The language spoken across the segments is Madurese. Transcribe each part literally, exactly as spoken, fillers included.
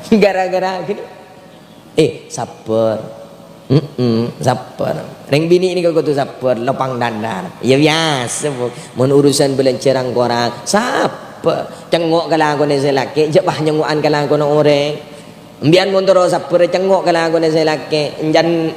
Gara-gara gini. Eh, sabbhâr. Mm-mm, sabbhâr. Rèng binè' nèka kodhu sabbhâr, lapang dada. Ya biyasa, Bu. Mon urusan bâlânjhâ rang-korang, sabbhâr. Cèngo' ka lakona sè lakè', jhâ' pas nyèngo'an ka lakona orèng. Embiyan mon terro sabbhâr, cèngo' ka lakona sè lakè'. Enjân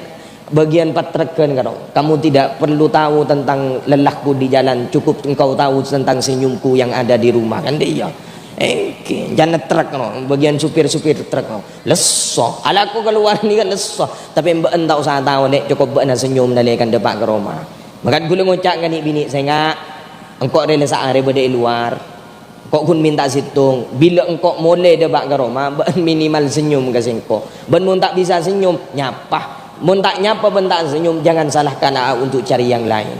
bagian patrèghân karo. Kamu tidak perlu tahu tentang lelahku di jalan, cukup engkau tahu tentang senyumku yang ada di rumah, kan iyâ. Èngghi, jhâ' netrek no, bagian supir-supir trek no. Lesso, alako kalowar nèka lesso. Tapè bâ'na ta' osa tao, Dek, cokop bâ'na senyum nalèkana dâpa' ka roma. Mangkana ghulâ ngoca' ka nè'-binè' sènga', engko' rè la saarè bâdâ è lowar. Engko' ghun mènta sèttong. Bilâ engko' molè dâpa' ka roma, bâ'na minimal senyum ka sèngko'. Bân mon ta' bisa senyum, nyapa. Mon ta' nyapa bân ta' senyum, jangan salahkan A A untuk cari yang lain.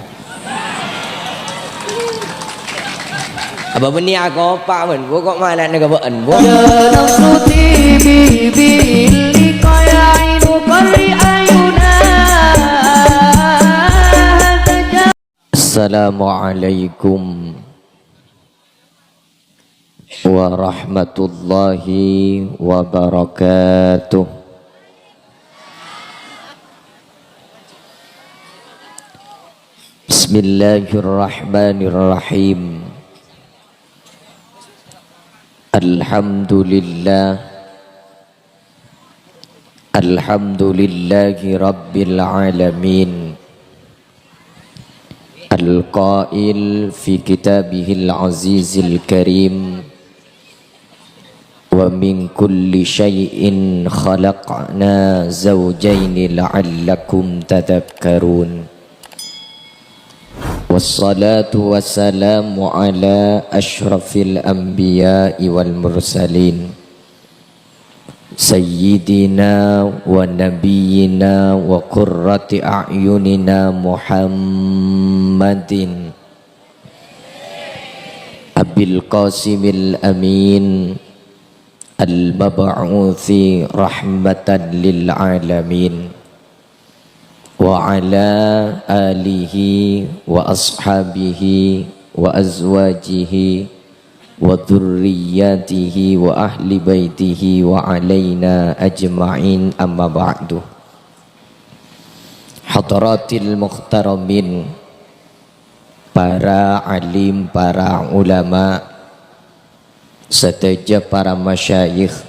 Apa bânnè akopa', bân? Bu, ko' malana ka bâ'na, Bu? Assalamualaikum warahmatullahi wabarakatuh. Bismillahirrahmanirrahim. Alhamdulillah. Alhamdulillahi rabbil alamin. Al-qail fi kitabihil azizil karim, "Wa min kulli syai'in khalaqna zawjaini la'allakum tadhakkarun." Wassalatu wassalamu ala asyrafil anbiya'i wal mursalin, sayyidina wa nabiyyina wa qurrati a'yunina Muhammadin Abil Qasimil Amin al-mab'uthi rahmatan lil alamin, wa ala alihi wa ashabihi wa azwajihi wa dzurriyyatihi wa ahli baitihi wa alaina ajma'in, amma ba'du. Hadaratil muhtaramin, para alim, para ulama, sadhâjâ para masyayikh,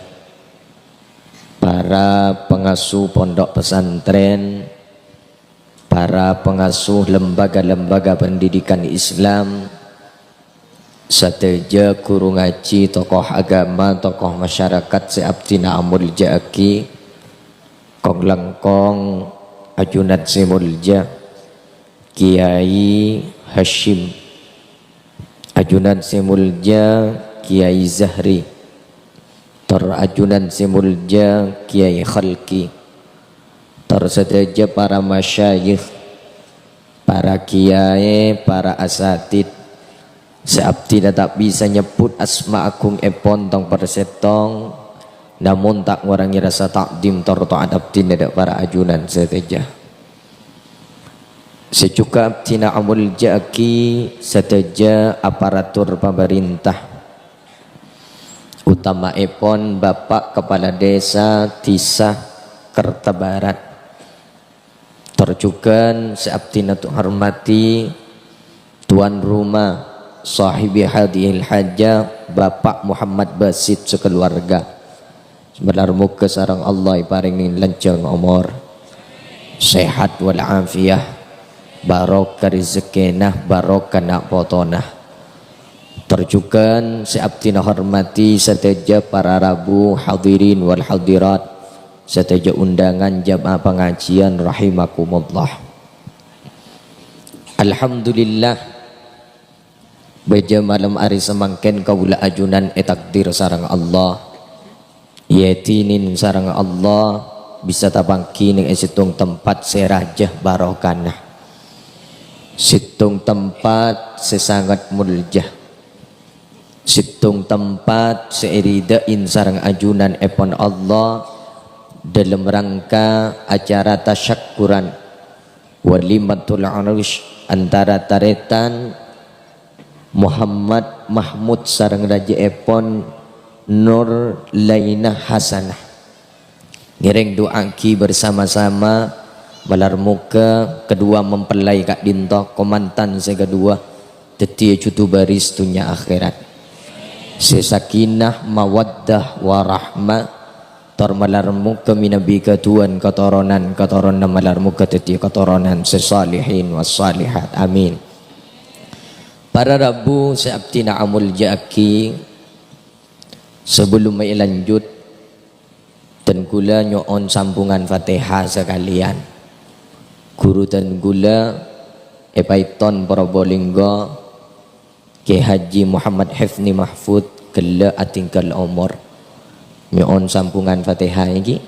para pangasuh pondok pesantren, para pangasuh lembaga-lembaga pendidikan Islam, sadhâjâ ghuru ngajhi, tokoh agama, tokoh masyarakat sè abdhina amolja'aghi, kong-langkong ajunan sè molja, Kiai Hasyim, ajunan sè molja Kiai Zahri, tor ajunan sè molja Kiai Khalqi, tor sadhâjâ para masyayikh, para kiai, para asatid, sè abdhina ta' bisa nyebbhut asma agungèpon tong-persèttong, namong ta' ngorangè rasa ta'dhim tor ta'at abdhina dâ' para ajunan sadhâjâ. Sè jhughân abdhina amolja'aghi sadhâjâ aparatur pamarènta, otama'èpon Bapak Kepala Desa Dhisa Kertabarat. Tor jhughân sè abdhina hormatè tuan rumah, sahibi hadhil hajah, Bapak Muhammad Basit sakaluarga. Sè malar moghâ sareng Allah èparèngè lanjhâng omor, sehat wal afiyah, barokah rejekkèna, barokah na' potona. Tor jhughân sè abdhina hormatè sadhâjâ para rabu, hadirin wal hadirat, sadhâjâ undangan jamaah pangajiân rahimakumullah. Alhamdulillah, bâjâ malem arè samangkèn kaulâ ajunan ètakdir sareng Allah, èyadhinin sareng Allah, bisa tapangghi neng è sèttong tempat sè rajâ barokana, sèttong tempat sè sanget molja. Sèttong tempat sè èridhâi sareng ajunanèpon Allah dâlem rangka acara tasyakkuran walimatul arus antara tarètan Muhammad Mahmud sareng rajâèpon Nur Lainah Hasanah. Ngèrèng du'aaghi bersama-sama, malar moghâ kedua mempelai ka'dinto, kamantan sè kedua, dhâddhiyâ judubaris dhunnya akhèrat. Sè sakinah, mawaddah, warahmah, tor malar moghâ mènabi ghâdhuwân katoronan, katoronanna malar moghâ dhâddhiyâ katoronan sè salihin was salihat. Amin. Para rabu sè abdhina amolja'aghi, sabellunna èlanjut, dân kaulâ nyo'on sambhungan Fatihah sakalèyan. Ghuru dân kaulâ è Paiton Probolinggo, Kè Haji Muhammad Hifni Mahfud, ghellâ' atinggal omor. Nyo'on sambhungan Fatihah èngghi.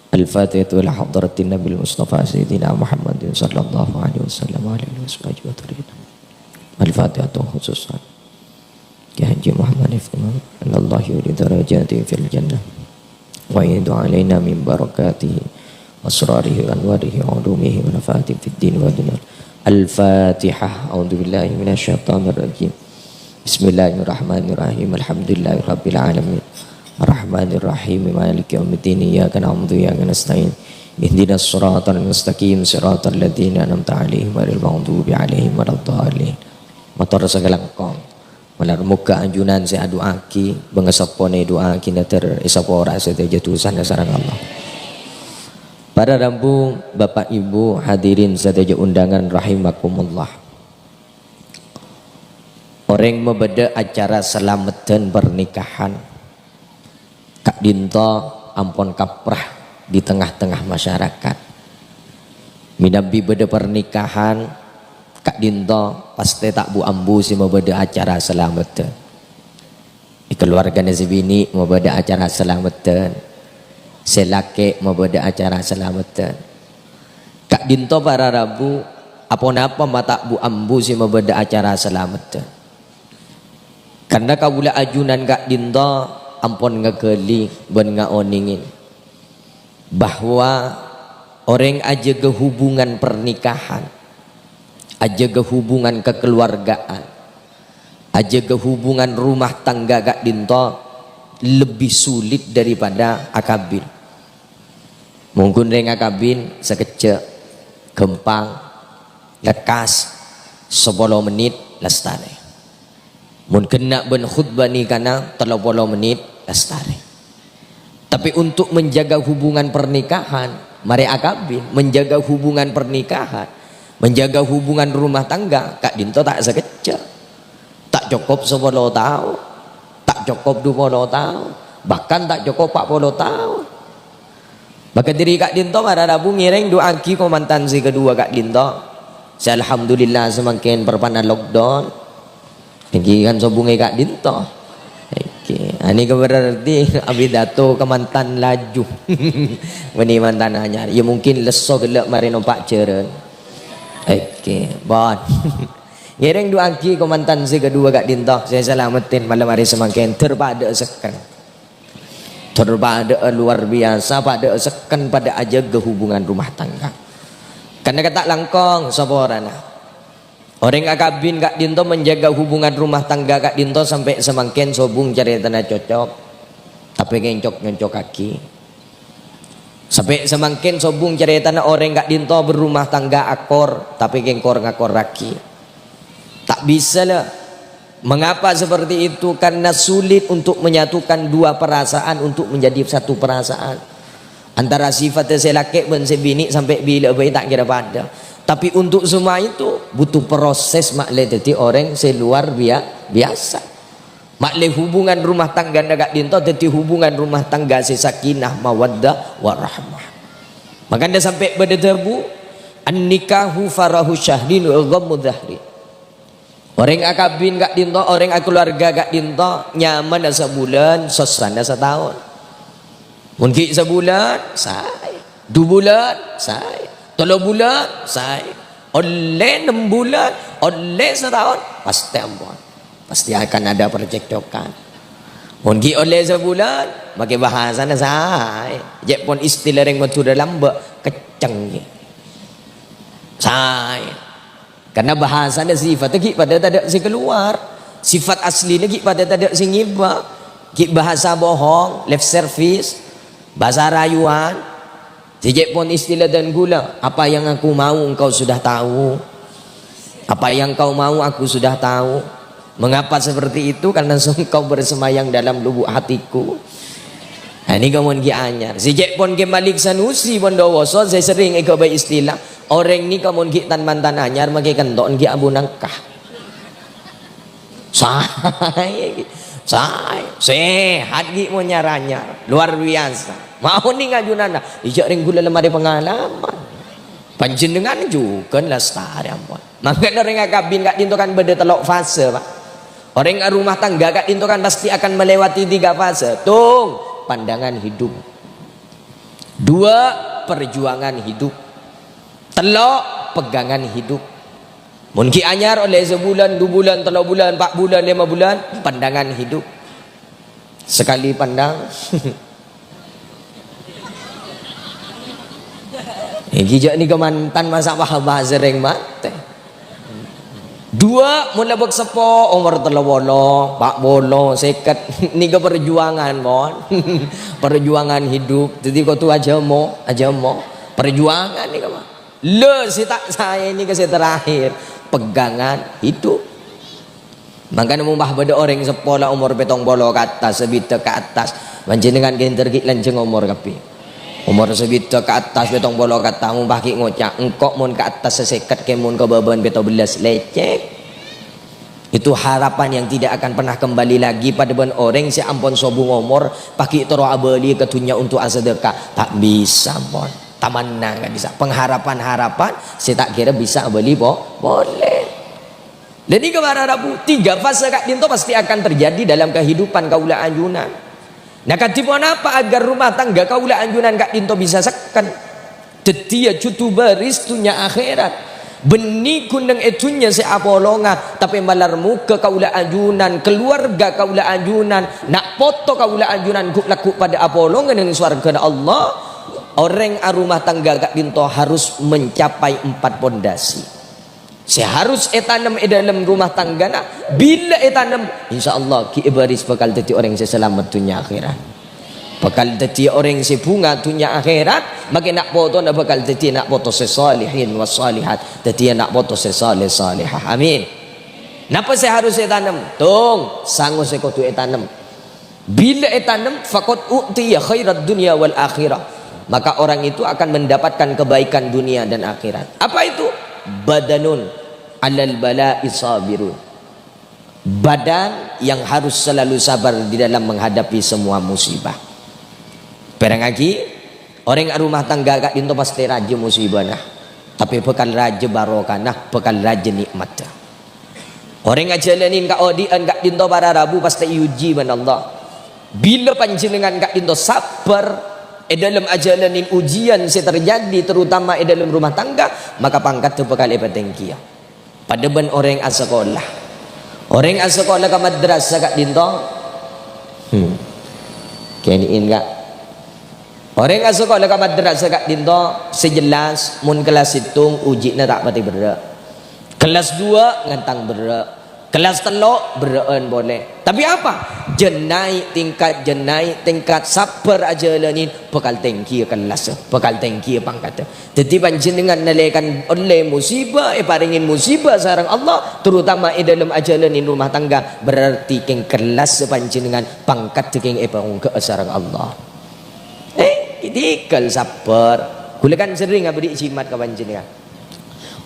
Al-Fatihatu ila hadratin Nabil Mustafa Sayyidina Muhammadin sallallahu alaihi wasallam wa ala alihi wa sahbihi wa sallam. Al-Fatihatu khususan. Kè Haji Muhammad Hifni Mahfud, Allah yuli darajati fil jannah. Wa yaidu alaina min barakatihi, asrarihi, anwarihi, ulumihi, wa nafa'atihi fid din wa dunya. Al-Fatihah. A'udzubillahi minasyaitonir rajim. Bismillahirrahmanirrahim. Alhamdulillahi rabbil alamin. Arrahmanirrahim. Maliki yaumiddin. Iyyaka na'budu wa iyyaka nasta'in. Ihdinas siratal mustaqim. Siratal ladzina an'amta 'alaihim ghairil maghdubi 'alaihim waladdallin. Mator sakalangkong. Malar moghâ ajunan sè adu'aaghi, bângaseppona èdu'aaghi, naddhâr èsapora sadhâjâ dhusana sareng Allah. Para rabu, Bapak, Ibu, hadirin sadhâjâ undangan rahimakumullah. Orèng mabâdâ acara salameddhân pernikahan ka'dinto ampon kaprah di tengah-tengah masyarakat. Mènabi bâdâ pernikahan ka'dinto pastè ta' bu-ambu sè mabâdâ acara salameddhân. È kaluwargana sè binè' mabâdâ acara salameddhân. Sè lakè' mabâdâ acara salameddhân. Ka'dinto para rabu, aponapa ma' ta' bu-ambu sè mabâdâ acara salameddhân. Karna kaulâ ajunan ka'dinto ampon ngaghâli bân ngaonèngè bahwa orèng ajâgâ hubungan pernikahan, ajâgâ hubungan kekeluargaan, ajâgâ hubungan rumah tangga ka'dinto lebbi sulit daripada akabin. Mon ghun rèng akabin sakejjhâ', ghâmpang, lekkas, sapolo mennit, lastarè. Mon ghenna' bân khutbah nikana tello polo mennit, lastarè. Tapè untuk menjaga hubungan pernikahan, marè akabin, menjaga hubungan pernikahan, menjaga hubungan rumah tangga, ka'dinto ta' sakejjhâ'. Ta' cokop sapolo taon, ta' cokop dupolo taon, bahkan ta' cokop pa' polo taon. Maka dhâri ka'dinto para rabu ngèrèng du'aaghi kamantan sè kedua ka'dinto. Sè alhamdulillah samangkèn parpa'na lockdown. Èngghi kan sobhungè ka'dinto. Èngghi. Anèka berarti abidato kamantan laju. Bânnè mantan anyar. Ya mungkin lesso ghellâ' marè nompa' jhârân. Èngghi. Bon. Ngèrèng du'aaghi kamantan sè kedua ka'dinto. Sè salameddhân malem arè samangkèn. Dhâr padâ'â sekken. Dhâr padâ'â luar biasa, padâ'â sekken, padâ ajâgâ hubungan rumah tangga. Karna kata' langkong saporana. Orèng akabin ka'dinto menjaga hubungan rumah tangga ka'dinto sampè' samangkèn sobhung carètana cocok, tapè kèng cok-nyoncokkaghi. Sampè' samangkèn sobhung carètana orèng ka'dinto berumah tangga akor, tapè kèng kor-ngakorraghi. Ta' bisa, la. Mengapa seperti itu? Karena sulit untuk menyatukan dua perasaan untuk menjadi satu perasaan. Antara sifat sè lakè' bân sè binè' sampè' bilâ bhâi ta' kèra padâ. Tapi untuk semua itu butuh proses ma'lè dhâddhi orèng sè luar bia-, biasa. Ma'lè hubungan rumah tanggana ka'dinto dhâddhi hubungan rumah tangga sè sakinah, mawaddah, warahmah. Makana sampè' bâdâ dhâbu, "An-nikahu farahu syahrin wa ghammu dhahri." Orèng akabin ka'dinto, orèng akaluwarga ka'dinto, nyamana sabulân, sossana sataon. Mon ghi' sabulân, saè. Du bulân, saè. Tello bulân, saè. Ollè nem bulân, ollè sataon, pastè ampon. Pasti akan ada percekcokan. Mon ghi' ollè sabulân, makè bhâsana saè. Jhâ' pon istilah rèng Madhurâ lambâ', kecceng ghi'. Saè. Karna bhâsana sifat ghi' padâ tadâ' sè kalowar. Sifat aslina ghi' padâ tadâ' sè ngèbâ. Ghi' bahasa bohong, lip service, bhâsa rayuan. Sè cè' pon istilah dân ghulâ, "Apa yang aku mau engkau sudah tahu. Apa yang kau mau aku sudah tahu." Mengapa seperti itu? Karena engkau bersemayam dalam lubuk hatiku. Nah, nèka mon ghi' anyar. Sè cè' pon Kè Malik Sanusi pon dâwâsa sè serrèng èghâbây istilah, "Orèng nèka mon ghi' tan-mantan anyar, makè kènto'en ghi' abu nangka." Saè, ghi. Saè. Sehat, ghi, mon nyar-anyar. Luar biasa. Maoni ngajunanna. Ijâ rèng ghulâ la marè pangalaman. Panjhennengngan jhughân lastarè, ampon. Mangkana orèng akabin ka'dinto kan bâdâ tello' fase, Pak. Orèng arumah tangga ka'dinto kan pasti akan melewati tiga fase. Tung, pandangan hidup. Dua, perjuangan hidup. Tello', pegangan hidup. Mon ghi' anyar ollè sabulân, du bulân, tello' bulân, empa' bulân, lèma bulân, pandangan hidup. Sekali pandang. Èngghi jâ' nèka mantan masa' wah-, wah serrèng matè. Dua, mon la bâk seppo, omor tello polo, pa' polo, sèket. Nèka perjuangan, mon. Perjuangan hidup. Dhâddhi kodhu ajhâmo, ajhâmo. Perjuangan nèka, Pak. Lho, sè ta' saè nèka sè terakhir, pegangan hidup. Mangkana mon pas bâdâ orèng seppo la omor pètong polo ka attas, sabidhâk ka attas, panjhennengngan kènter ghi' lanjhâng omor kabbhi. Omor sabidhâk ka attas, pètong polo ka attas, mon pas ghi' ngoca', "Engko' mon ka attas sè sèket, kèmon ka bâbâna pètto bellâs, lècèk." Itu harapan yang tidak akan pernah kembali lagi, padâ bân orèng sè ampon sobung omor, pas ghi' terro abâli ka dhunnya untuk asadhâka. Ta' bisa, pon. Tamanna nggak bisa. Pengharapan-harapan sè ta' kèra bisa abâli po-, polè. Jadi, para rabu, tiga fase ka'dinto pasti akan terjadi dalam kehidupan kaulâ ajunan. Nah, kadhi ponapa agar rumah tangga kaulâ ajunan ka'dinto bisa sekken? Dhâddhiyâ jhutu bâris dhunnya akhèrat. Bânnè ghun neng è dhunnya sè apolonga, tapè malar moghâ kaulâ ajunan, kaluwarga kaulâ ajunan, na' poto kaulâ ajunan ghu'-lagghu' padâ apolonga neng sowarghâna Allah. Orèng arumah tangga ka'dinto harus mencapai empat pondasi. Sè harus ètanem è dâlem rumah tanggana, bilâ ètanem, insyaallah ghi' èbâris bhâkal dhâddhi orèng sè salamet dhunnya akhèrat. Bhâkal dhâddhi orèng sè bhunga dhunnya akhèrat, makè na' potona bhâkal dhâddhi na' poto sè shalihin was shalihat, dhâddhiyâ na' poto sè shaleh shalehah. Amin. Napa sè harus ètanem? Tung, sango sè kodhu ètanem. Bilâ ètanem, "Faqad u'tiya khairat dunya wal akhirah." Maka orang itu akan mendapatkan kebaikan dunia dan akhirat. Apa itu? "Badanun alal bala'i sabirun." Badan yang harus selalu sabar di dalam menghadapi semua musibah. Pèrengngaghi, orèng arumah tangga ka'dinto pastè rajâ musibana, tapè bhâkal rajâ barokana, bhâkal rajâ nè'matta. Orèng ajhâlanè kaodi'ân ka'dinto para rabu pastè èojhi bân Allah. Bilâ panjhennengngan ka'dinto sabbhâr è dâlem ajhâlanè ujian sè terjadi, terutama è dâlem rumah tangga, maka pangkaddhâ bhâkal èpatèngghiyâ. Padâ bân orèng asakola. Orèng asakola ka madrasah ka'dinto. Hmm. Kènè'èn, Ka'. Orèng asakola ka madrasah ka'dinto, sè jelas, mon kellas sèttong, ujianna ta' patè berrâ'. Kellas duwâ', ngantang berrâ'. Kellas tello', berrâ'ân polè. Tapè apa? Jhân naè' tingkat, jhân naè' tingkat, sabbhâr ajhâlanè, bhâkal tèngghiyâ kellassa, bhâkal tèngghiyâ pangkaddhâ. Dhâddhi, panjhennengngan nalèkana ollè musibah, èparèngè musibah sareng Allah, terutama è dâlem ajhâlanè rumah tangga, berarti kèng kellassa panjhennengngan, pangkaddhâ kèng èpaongghâ'â sareng Allah. Eh, tèghâl sabbhâr. Ghulâ kan serrèng abâghi jimat ka panjhennengngan.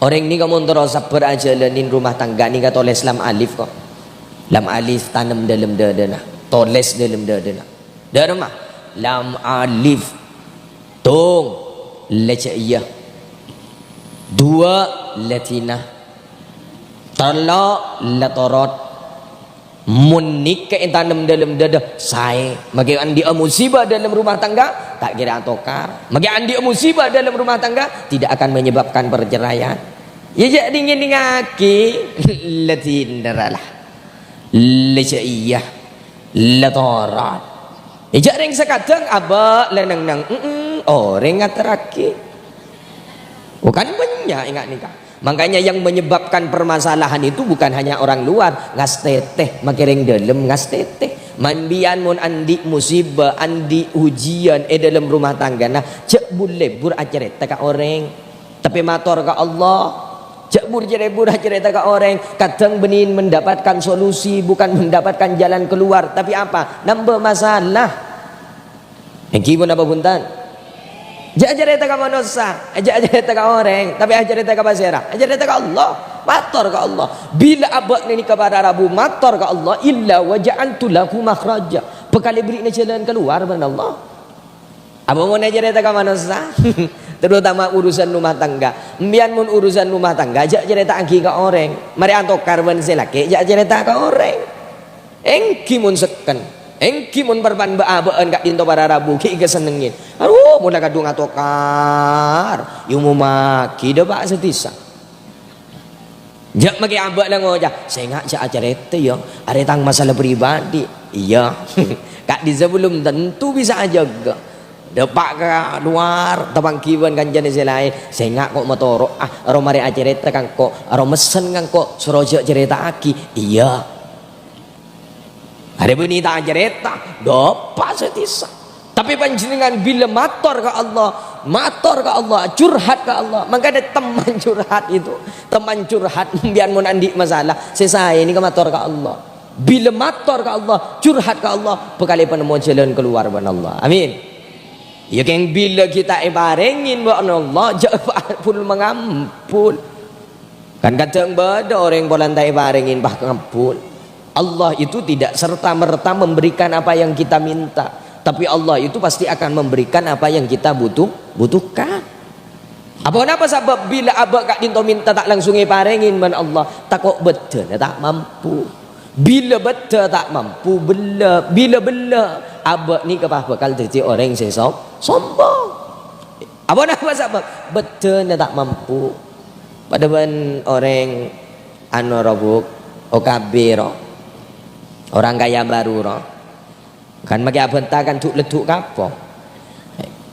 Orèng nèka mon terro sabbhâr ajhâlanè rumah tangga nèka tolès lam alif, ko'. Lam alif tanem dâlem dâdâna, tolès dâlem dâdâna. Dâ' remma? Lam alif. Tung, la jâ' iyâ. Duwâ', la dhina. Tello', la torot. Mon nèka ètanem dâlem dâdâ, saè. Makè andi'â musibah dâlem rumah tangga, ta' kèra atokar. Makè andi'â musibah dâlem rumah tangga, tidak akan menyebabkan perceraian. Iyâ, jhâ' dhing-ngèdhingngaghi. La dhina ra la. La jâ' iyâ. La torot. Iyâ, jhâ' rèng sakadhâng abâ' la neng-neng. Mm-mm, orèng ngaterraghi. Oh, kan bânnya' enga' nèka. Makanya yang menyebabkan permasalahan itu bukan hanya orang luar, ngastètè, makkè rèng dâlem ngastètè. Sampèyan mon andi' musibah, andi' ujian è dâlem rumah tanggana, jhâ' bur-lebbur acarèta ka orèng. Tapè mator ka Allah. Jhâ' bur-lebbur acarèta ka orèng. Kadhâng bânnè mendapatkan solusi, bukan mendapatkan jalan keluar. Tapi apa? Nambâ masalah. Èngghi ponapa bhunten? Jhâ' acarèta ka manossa, jhâ' acarèta ka orèng, tapè acarèta ka pasèra? Acarèta ka Allah, mator ka Allah. Bilâ abâ' nèka para rabu mator ka Allah, "Illa wa ja'altu lahu makhraja." Bhâkal èberri'na jhâlân kalowar bân Allah. Apa mon acarèta ka manossa? Terutama urusan rumah tangga. Sampèyan mon urusan rumah tangga, jhâ' carèta'aghi ka orèng. Marè atokar bân sè lakè', jhâ' carèta ka orèng. Èngghi mon sekken, èngghi mon parpan bâ'-abâ'ân ka'dinto para rabu ghi' èkasennengngè. Adu, mon la kadhung atokar, èomomaghi dâpa' sadhisa. Jhâ' makè abâ' la ngoca', "Sènga' jhâ' acarèta, yâ. Arèya tang masalah pribadi." Iyâ. Ka'dissa' bellum tanto bisa ajâgâ. Dâpa' ka lowar, tapanggi bân kancana sè laèn. "Sènga' ko' matoro', ah, aro marè acarèta ka engko', aro messen ka engko', soro jhâ' carèta'aghi." Iyâ. Arè bânnè ta' acarèta, dâpa' sadhisa. Tapè panjhennengngan bilâ mator ka Allah, mator ka Allah, curhat ka Allah, mangkana teman curhat itu, teman curhat, sampèyan mon andi' masalah, sè saè nèka mator ka Allah. Bilâ mator ka Allah, curhat ka Allah, bhâkal èpanemmo jhâlân kalowar bân Allah. Amin. Iyâ, kèng bilâ ghi' ta' èparèngè bân Allah, jhâ' pul mangampul. Kan kadhâng bâdâ orèng polana ta' èparèngè pas ngampul. Allah itu tidak serta-merta memberikan apa yang kita minta, tapi Allah itu pasti akan memberikan apa yang kita butuh, butuhkan. Apa, napa sabâb bilâ abâ' ka'dinto mènta ta' langsung èparèngè bân Allah? Tako' bâddhâna ta' mampu. Bilâ bâddhâ ta' mampu, bellâ, bilâ bellâ, abâ' nèka pas bhâkal dhâddhi orèng sè som-, sombong. Apa, napa sabâb? Bâddhâna ta' mampu. Padâ bân orèng anu ro, Bu', O K B ro. Orang kaya baru ro. Kan makè abhânta kan du'-leddu' kapo.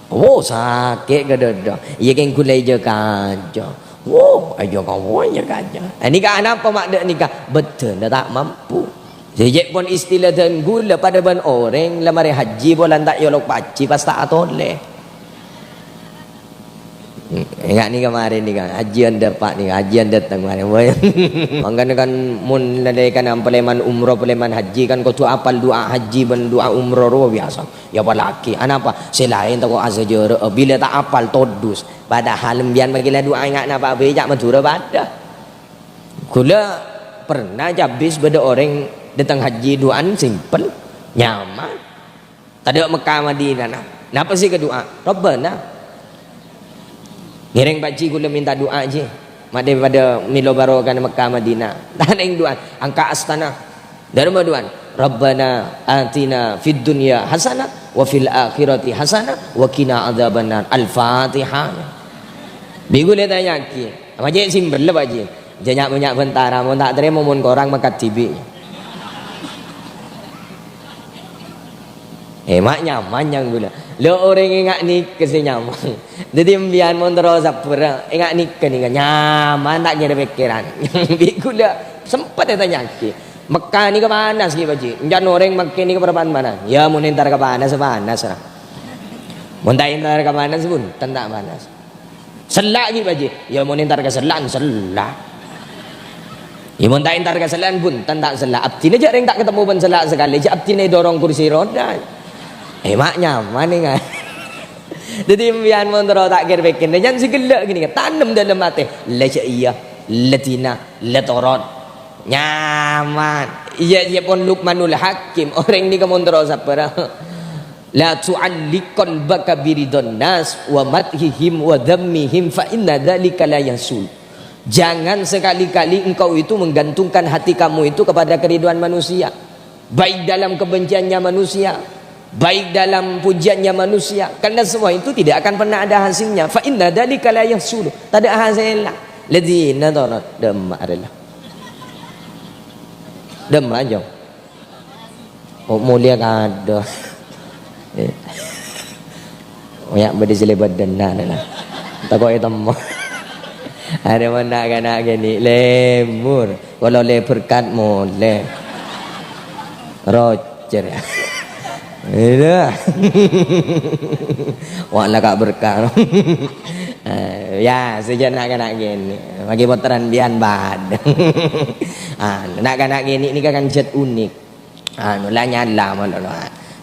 Oh, sakè' ka dâdâ. Iyâ kèng ghulâ iyâ kajâ. Oh, iyâ kapo iyâ kajâ. Nèka anapa ma' dâ' nèka? Bâddhâna ta' mampu. Jhâ' jhâ' pon istilah dân ghulâ padâ bân orèng la marè hajji polana ta' èolok pajhi pas ta' atolè. Enga' nèka marè nèka, hajjiân dâpa' nèka, hajjiân dâteng marè. Mangkana kan mon lalèkana palèman umroh, palèman hajji kan kodhu apal du'a hajji bân du'a umroh rowa biyasa. Ya apalagi, anapa? Sè laèn tako' asajârâ'â, bilâ ta' apal todus. Padahal sampèyan makè la du'a enga' napa bhâi ca' Madhurâ padâ. Ghulâ pernah cabis bâdâ orèng dâteng hajji du'ana simpel, nyaman. Tadâ' Mekka Madinana. Napa sè èkadu'a? Rabbana. Ngèrèng pajhi ghulâ mènta du'a, jhi. Ma'dè padâ mèlo barokana Mekka Madinah. Tanèng du'a. Angka' astana. Dârma du'a. Rabbana atina fid dunya hasanah wa fil akhirati hasanah wa qina adzabannar. Al-Fatihah. Bi' ghulâ ètanya'aghi. Apa cè' simpel, Pak Ji? Jhâ' nya'-mènya' bhântara, mon ta' tarèma mon korang mèkat dhibi'. Eh, ma' nyaman nyang ghulâ. Lho, orèng enga' nèka sè nyaman. Dhâddhi, sampèyan mon terro sabbhâr, enga' nèka nèka nyaman, ta' kèra pèkkèran. Bi' ghulâ sempet ètanya'aghi. Mekka nèka panas, ghi, Pak Ji. Èncan orèng Mekka nèka parappa'na panas. Ya, mon entar ka panas, panas, ra. Mon ta' entar ka panas, bhunten ta' panas. Sella' ghi, Pak Ji. Ya, mon entar ka sella'an, sella'. Ya, mon ta' entar ka sella'an, bhunten ta' sella'. Abdhina jhâ' rèng ta' katemmo bân sella' sakalè, jhâ' abdhina èdorong kursi roda. Eh, ma' nyaman, enga'. Dhâddhi, sampèyan mon terro ta' kèr-pèkkèr, jhân sè ghellâ' ghânèka, tanem dâlem atè. La jhâ' iyâ, la dina, la toron. Nyaman. Iyâ, iyâ pon Luqmanul Hakim, orèng nèka mon terro sabbhâr. La tu'alliq qalbaka biridhan nas wa madhihim wa dhammihim fa inna dzalika la yahsul. Jangan sekali-kali engkau itu menggantungkan hati kamu itu kepada keriduan manusia. Baik dalam kebenciannya manusia, baik dalam pujiannya manusia. Karena semua itu tidak akan pernah ada hasilnya. Fa inna dzalika la yahsul. Tadâ' hasèlla. Ladzina tara. Dâmma arèya. Dâmma, jhâng. Oh, molèya kadâ. Eh. Oh, ya, bâdâ sè lèbât dâ' enna', la. Tako' ètemmo. Arè mon na'-kana' kènè' lèmor. Kala ollè berkat molè. Roger. Iyâ. Wah, la ka' berkah. Eh, ya, sajân na'-kana' kènè'. Maghi potteran biyan bâdâ. Ah, na'-kana' kènè' nèka kan zat unik. Anu, la nyala malolo.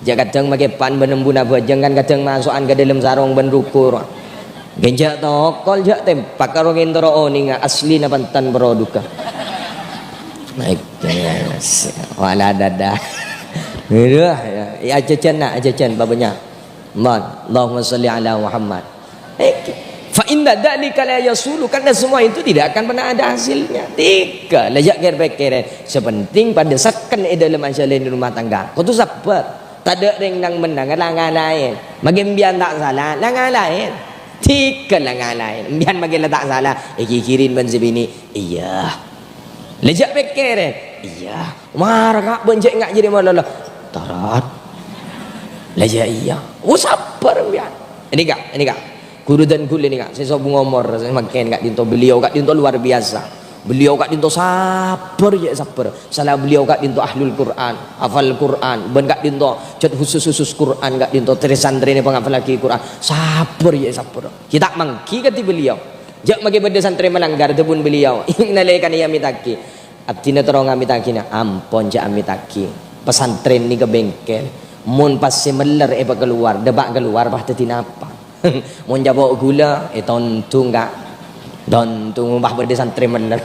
Jhâ' kadhâng makè pan bân embuna bhâjâng kan kadhâng maso'an ka dâlem sarong bân rukur. Ghânjhâ' tokol jhâ' tempak karo kèntoro onènga aslina pantan produk. Naik. Wala dada. Aduh, ya, ya, ajhâjhân, na', ajhâjhân, pabânnya'. Mon, Allahumma shalli ala Muhammad. Fa inna dzalika la yazulu, karena semua itu tidak akan pernah ada hasilnya. Tiga, la jhâ' kèr-pèkkèrè. Sè penting padâ saken è dâlem ajhâlân rumah tangga. Kodhu sabbhâr. Tadâ' rèng nang-mennang la ngalaè. Maghi embiyân ta' sala, la ngalaè. Tiga la ngalaè. Embiyân maghi la ta' sala, èghighiri bân sè binè'. Iyâ. La jhâ' pèkkèrè. Iyâ. Mara ka' bânjhâ' nga' jârèya malolo. Tarat. La jhâ' iyâ. Oh, sabbhâr, embiyân. Ini, Kak, ini, Kak. Ghuru dân ghulâ ini, Kak. Sè sobung omor, sè mangkèn ka'dinto beliau ka'dinto luar biasa. Beliau ka'dinto sabbhâr, ya, sabbhâr. Sala beliau ka'dinto ahlul Qur'an, hafal Qur'an. Bân ka'dinto jhât khusus-khusus Qur'an, ka'dinto tre-santrèna panghafal lagi Qur'an. Sabbhâr, ya, sabbhâr. Kita mangghi kadhi beliau. Jhâ' maghi bâdâ santrè malanggar, dhâbuna beliau. Nalèkana èamètaghi. Abdhina terro ngamètaghina, ampon jhâ' amètaghi. Pesantren nèka bengkel. Mon pas sè mellèr èpakalowar, dâpa' kalowar, pas dhâddhi napa? Mon capo' ghulâ, ètondhung, Ka'. Tondhung, pas bâdâ santrè mellèr.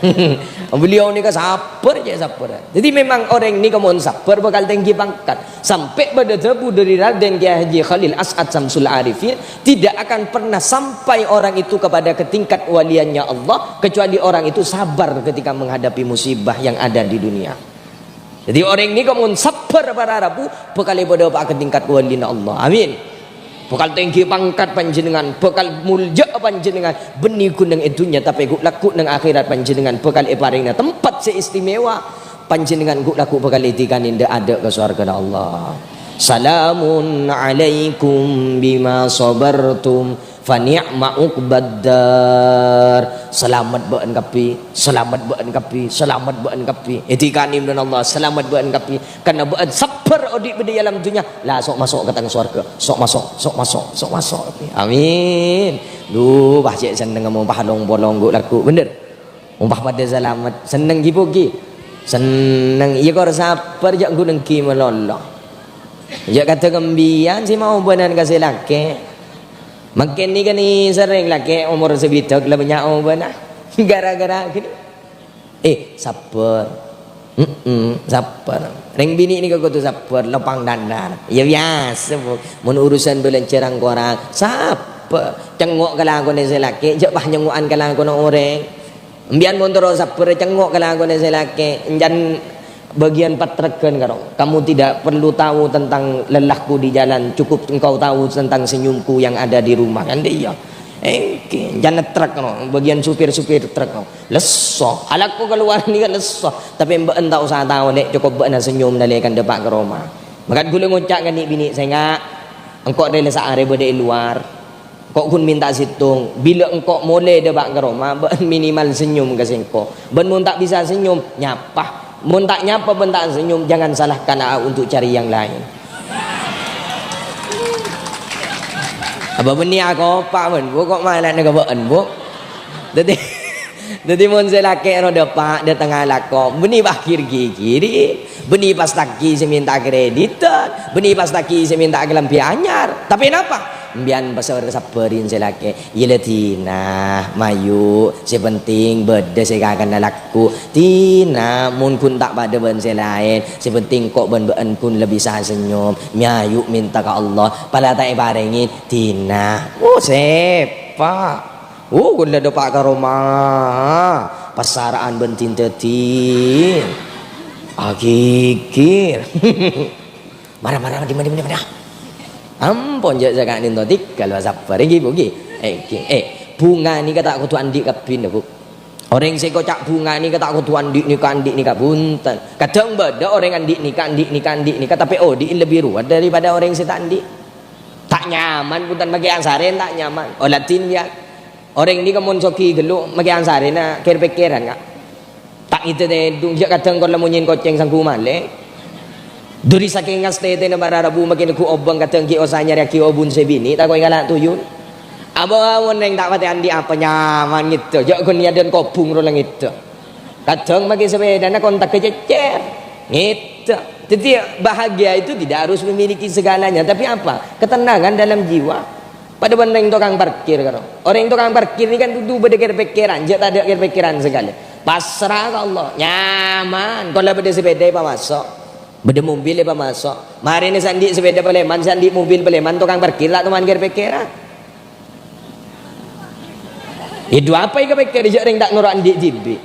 Beliau nèka sabbhâr, jhâ' sabbhâr. Jadi memang orèng nèka mon sabbhâr bhâkal tèngghi pangkat. Sampè' bâdâ dhâbu dâri Raden Kiai Haji Khalil As'ad Samsul Arifin, tidak akan pernah sampai orang itu kepada ke tingkat waliannya Allah, kecuali orang itu sabar ketika menghadapi musibah yang ada di dunia. Jadi, orèng nèka mon sabbhâr para rabu, bhâkal èpadâpa'a ka tingkat walina Allah. Amin. Bhâkal tèngghi pangkat panjhennengngan, bhâkal molja'a panjhennengngan, bânnè ghun neng è dhunnya, tapè ghu'-lagghu' neng akhèrat panjhennengngan bhâkal èparèngana tempat sè istimewa. Panjhennengngan ghu'-lagghu' bhâkal èdikanè dâ'-adâ' ka sowargana Allah. Salamun alaikum bima sabartum, fa ni'ma uqbad dar. Salamet bâ'ân kabbhi, salamet bâ'ân kabbhi, salamet bâ'ân kabbhi. Èdikanè bân Allah, salamet bâ'ân kabbhi. Karna bâ'ân sabbhâr odi' bâdâ è alam dhunnya, la so'-maso' ka tang sowarga. So'-maso', so'-maso', so'-maso'. Amin. Duh, pas cè' sennengnga mon pas long-polong ghu'-lagghu', bhender. Mon pas padâ salamet, senneng ghi, Bu, ghi? Senneng, iyâ kor sabbhâr, jhâ' ghun nèngghi malolo. Jhâ' kadhâng embiyân sè maobânan ka sè lakè'. Mangkèn nèka nè serrèng lakè' omor sabidhâk la bânnya' obâna. Gara-gara ghânèka. Eh, sabbhâr. Mm-mm, sabbhâr. Rèng binè' nèka kodhu sabbhâr, lopang dhândhâr. Iyâ biyasa, Bu. Mon urusan bâlânjhâ rang-korang, sabbhâr. Cengngo' ka lakona sè lakè', jhâ' pas cengngo'an ka lakona orèng. Embiyân mon terro sabbhâr, cengngo' ka lakona sè lakè'. Èncan bâgiyân patrèghân karo. Kamu tidak perlu tahu tentang lelahku di jalan, cukup engkau tahu tentang senyumku yang ada di rumah. Kan iyâ. Èngghi, èncan trèk no, bâgiyân supir-supir trèk no. Lesso, alako kalowar nèka lesso. Tapè bâ'ân ta' osa tao, Lè', cokop bâ'ân asenyom nalèkana dâpa' ka roma. Mangkat ghulâ ngoca' ka nè'-binè', "Sènga', engko' rè la saarè bâdâ è lowar. Engko' ghun mènta sèttong. Bilâ engko' molè dâpa' ka roma, bâ'ân minimal senyom ka sèngko'. Bân mon ta' bisa senyom, nyapa. Mon ta' nyapa bân ta' senyom, jangan salahkan A A untuk cari yang lain." Apa bânnè akopa, bân, Bu, kok malana ka bâ'ân, Bu? Dhâddhi, dhâddhi mon sè lakè' ro dâpa' dâteng alako, bânnè pas ghir-ghighiri, bânnè pas taghi sè mènta kreditan, bânnè pas taghi sè mènta kalambhi anyar. Tapè napa? Embiyân pas sabbhârin sè lakè'. Iyâ la, Dina, mayu', sè penting bâdâ sè èkakanna lagghu'. Dina, mon ghun ta' padâ bân sè laèn, sè penting engko' bân bâ'ân ghun la bisa senyom, mayu' mènta ka Allah, pala ta' èparèngè, Dina. Oh, sèpa'. Oh, ghun la dâpa' ka roma. Pasara'an bân din-dâdin. Aghigir. Mara, mara, dimma, dimma, dimma. Ampon, jhâ' saka'dinto, tiga lo sabbhâr. Èngghi, Bu, èngghi. Èngghi. Eh, bhunga nèka ta' kodhu andi' kabbhi, Bu. Orèng sè koca' bhunga nèka ta' kodhu andi' nèka, andi' nèka, bhunten. Kadhâng bâdâ orèng andi' nèka, andi' nèka, andi' nèka, tapè odi'na lebbi ruwet daripada orèng sè ta' andi'. Ta' nyaman, bhunten, makè asarèn ta' nyaman. Oladhin, yâ. Orèng nèka mon soghi ghâllu makè ansarèna kèr-pèkkèran, Ka'. Ta' ngèdhâ tèdung, jhâ' kadhâng kor la monyèn kocèng sangghu malè. Dhâri sakèng ngastètèna para rabu makè neggu' obâng kadhâng ghi' osa nyarèyaghi obun sè binè', tako' èngala' tuyul. Apa mon neng ta' patè andi' apa nyaman ngèdhâ, jhâ' ghun nyadhân kobung rola ngèdhâ. Kadhâng makè sapèdana kontagghâ cècèr. Ngèdhâ. Jadi bahagia itu tidak harus memiliki segalanya, tapi apa? Ketenangan dalam jiwa. Padâ bân orèng tokang parkir, karo. Orèng tokang parkir nèka kan kodhu bâdâ kèr-pèkkèran, jhâ' tadâ' kèr-pèkkèran sakalè. Pasra ka Allah, nyaman. Kor la bâdâ sapèda èpamaso', bâdâ mobil èpamaso'. Marèna sè andi' sapèda palèman, sè andi' mobil palèman, tokang parkir la toman kèr-pèkkèran. Hidup apa yang kepikir jhâ' rèng ta' noro' andi' dhibi'?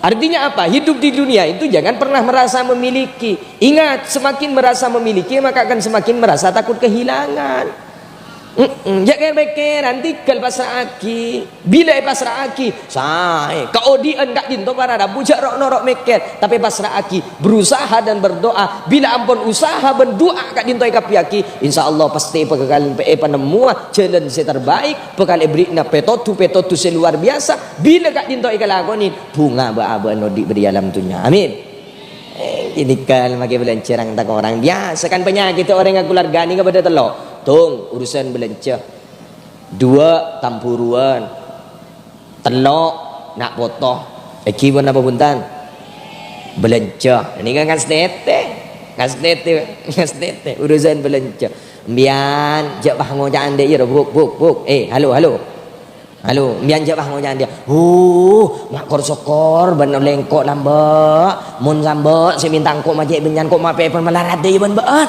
Artinya apa? Hidup di dunia itu jangan pernah merasa memiliki. Ingat, semakin merasa memiliki, maka akan semakin merasa takut kehilangan. Mm-mm. Jhâ' kèr-pèkkèran, tèghâl pasra'aghi. Bilâ èpasra'aghi, saè. Kaodi'ân ka'dinto para rabu jhâ' ro'-noro' mèkkèr, tapè pasra'aghi. Berusaha dan berdoa. Bilâ ampon usaha bân du'a ka'dinto èkabbhiyaghi, insyaallah pastè bhâkal èpanemmowa jhâlân sè terbaik, bhâkal èbherri'na pètodhu-pètodhu sè luar biasa. Bilâ ka'dinto èkalakonè, bhunga bâ'-abâ'ân odi' bâdâ è alam dhunnya. Amin. Eh, ghânèka makè bâlânjhâ rang-takorang. Biyasa kan panyakèt orèng kaluarga nèka bâdâ tello'. Tong, urusan bâlânjhâ. Duwâ', tamburuwân. Tello', na' poto. Èghi pon apa bhunten? Bâlânjhâ. Nèka ngastètè. Ngastètè, ngastètè. Urusan bâlânjhâ. Mbiyan, jhâ' pas ngoca' andi' iyâ, Buk, Buk, Buk. Eh, halo, halo. Halo, mbiyan jhâ' pas ngoca' andi'. Huh, ma' kor-sokor bân lèngko' lambâ'. Mon lambâ' sè mènta engko' ma' cè' bânnya'an ko' ma' pèpon malarat iyâ bân bâ'ân.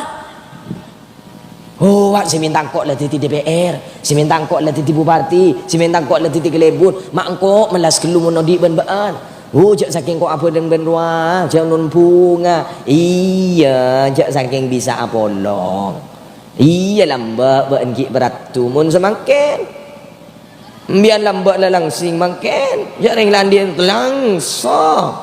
Oh, wa' sè mènta engko' la dhâddhi D P R, sè mènta engko' la dhâddhi bupati, sè mènta engko' la dhâddhi kalèbun, ma' engko' mellas ghâllu mon odi' bân bâ'ân. Oh, jhâ' sakèng ko' abhâdhâng bân rowa, jhâ' non bhunga. Iyâ, jhâ' sakèng bisa apolong. Iyâ, lambâ' bâ'ân ghi' bârâddhu mon samangkèn. Mbiyan lambâ' la langsing mangkèn, jhâ' rèng la andi' langso.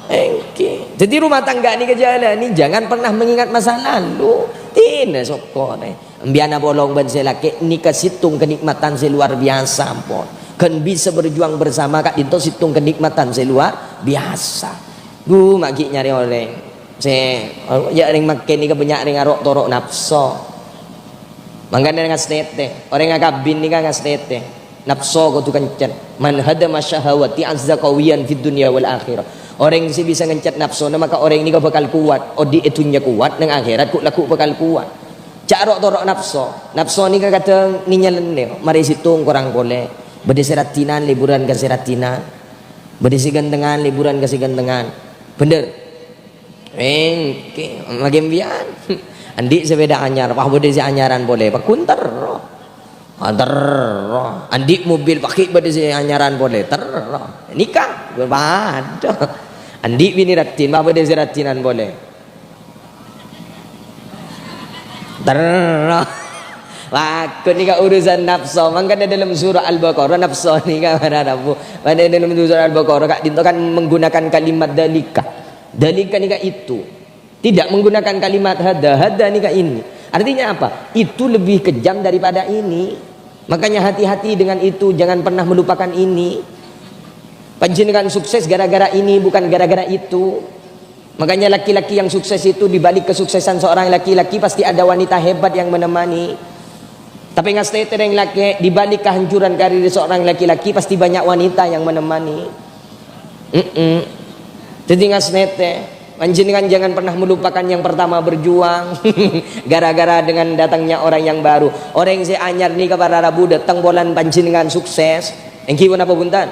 Èngghi. Dhâddhi, rumah tangga nèka jhâlâni, jangan pernah mengingat masa lalu. Dinah sokkorè. Mbiyan apolong bân sè lakè' nèka sèttong kenikmatan sè luar biasa, ampon. Kan bisa berjuang bersama ka'dinto sèttong kenikmatan sè luar biasa. Ghu, ma' ghi' nyarè orèng. Sè, ya, rèng mangkèn nèka bânnya' rèng aro'-toro' napso. Mangkana ngastètè, orèng akabin nèka ngastètè. Napso kodhu kencèn. "Man hadama syahawati azza qawiyan fid dunya wal akhirah." Orèng sè bisa ngencèt napsona, maka orèng nèka bhâkal kowat. Odi' è dhunnya kowat, neng akhèrat ghu'-lagghu' bhâkal kowat. Jhâ' ro'-toro' napso. Napso nèka kadhâng nènyalènè, marè sèttong korang polè. Bâdâ sè raddhinan, liburan ka sè raddhinan. Bâdâ sè ghântengan, liburan ka sè ghântengan. Bhender? Èngghi, maghi mbiyan. Andi' sapèda anyar, wah, bâdâ sè anyaran polè, paggun terro. Ah, terro. Andi' mobil, paghi' bâdâ sè anyaran polè, terro. Nèka, padâ. Andi' binè raddhin, wah, bâdâ sè raddhinan polè. Terro. Wah, nèka urusan napso. Mangkana dalam surah Al-Baqarah, napso nèka para rabu. Pada dalam surah Al-Baqarah, ka'dinto kan menggunakan kalimat dzalika. Dzalika nèka itu. Tidak menggunakan kalimat hadza. Hadza nèka ini. Artinya apa? Itu lebih kejam daripada ini. Makanya hati-hati dengan itu, jangan pernah melupakan ini. Panjhennengan sukses gara-gara ini, bukan gara-gara itu. Makanya laki-laki yang sukses itu, di balik kesuksesan seorang laki-laki pasti ada wanita hebat yang menemani. Tapè ngastètè rèng lakè', di balik kehancuran karir seorang laki-laki pasti banyak wanita yang menemani. Mm-mm. Dhâddhi ngastètè, panjhennengan jangan pernah melupakan yang pertama berjuang gara-gara dengan datangnya orang yang baru. Orèng sè anyar nèka para rabu dâteng polana panjhennengan sukses. Èngghi ponapa bhunten?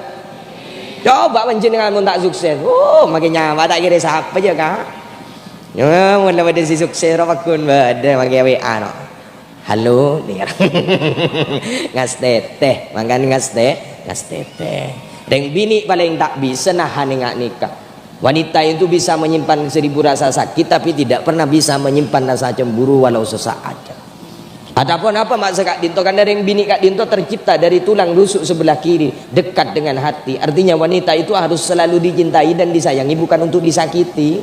Coba panjhennengan mon ta' sukses. Oh, maghi nyawa ta' kèra sapa jhâ', Ka'. Ya, mon la bâdâ sè sukses, ro paggun bâdâ maghi W A, no. Halo, nèka. Ngastètè, mangkana ngastè-, ngastètè. Rèng binè' palèng ta' bisa nahan nga' nèka. Wanita itu bisa menyimpan seribu rasa sakit, tapi tidak pernah bisa menyimpan rasa cemburu walau sesaat. Adapun apa maksud ka'dinto? Karena rèng binè' ka'dinto tercipta dari tulang rusuk sebelah kiri, dekat dengan hati. Artinya wanita itu harus selalu dicintai dan disayangi, bukan untuk disakiti.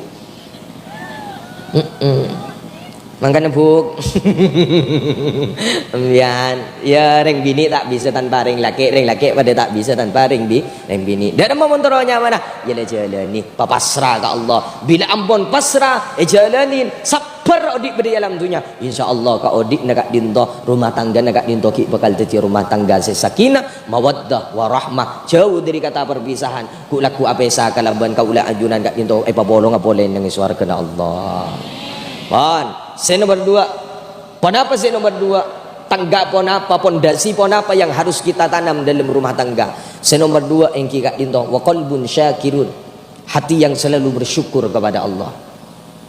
Mm-mm. Mangkana, Bu'. Sampèyan, ya, rèng binè' ta' bisa tanpa rèng lakè', rèng lakè' padâ ta' bisa tanpa rèng bi-, rèng binè'. Dâ' remma mon terro nyamana, ya la jhâlâni, papasra ka Allah. Bilâ ampon pasra, èjhâlâni, sabbhâr odi' bâdâ è alam dhunnya. Insyaallah, kaodi'na ka'dinto, rumah tanggana ka'dinto ghi' bhâkal dhâddhi rumah tangga sè sakinah, mawaddah, warahmah, jhâu dâri kata perpisahan. Ghu-, lagghu apèsa kalabân kaulâ ajunan ka'dinto èpapolonga polè neng sowarghâna Allah. Pon. Sè nomer dua. Ponapa sè nomer dua? Tangga ponapa, pondasi ponapa yang harus kita tanam dalam rumah tangga? Sè nomer dua èngghi ka'dinto, wa qalbun syakirun. Hati yang selalu bersyukur kepada Allah.